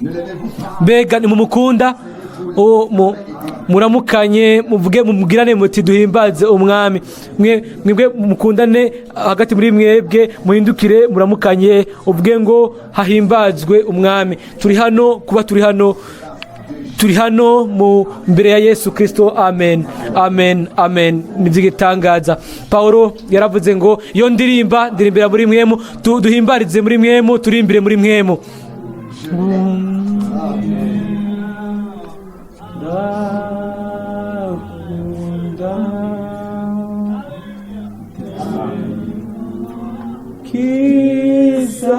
Ne l'aimez-vous pas? Mbega nimumukunda? O, muramukanye, muvuge, mubwirane muti: "Duhimbaze Umwami." Mwe mwebwe mukundane hagati muri mwebwe, muhindukire muramukanye, uvuge ngo: "Hahimbazwe Umwami." Turi hano kuba turi hano, turi hano mu mbere ya Yesu Kirisito. Amen, amen, amen. Ni iby'igitangaza. Paul yaravuze ngo: "Iyo ndirimba, ndirimbira muri mwemu." Duhimbarize muri mwemu, turimbire muri mwemu. Ndakunda kiza.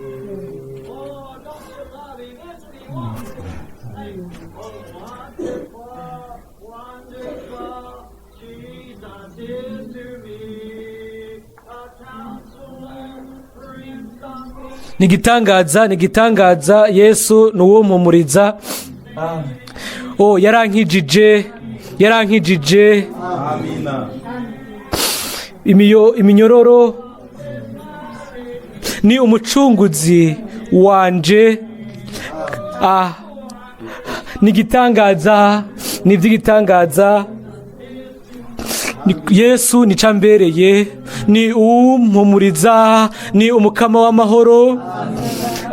Oh, don't you love him? Isn't he wonderful? Say, "Oh, wonderful, wonderful, Jesus is to me, a counselor, Prince of Peace." Ni igitangaza, ni igitangaza. Yesu ni uwo mpumuriza. O, yarankijije, yarankijije iminyororo. Ni umucunguzi wanje. Ah, ni igitangaza, ni iby'igitangaza. Yesu ni cambereye, ni uwumpumuriza, ni umukama w'amahoro,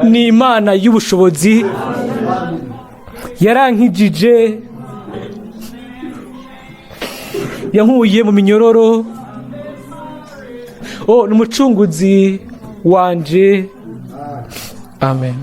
ni Imana y'ubushobozi. Yarankijije, yankuye mu minyororo. Oh, ni umucunguzi wanje. Amen.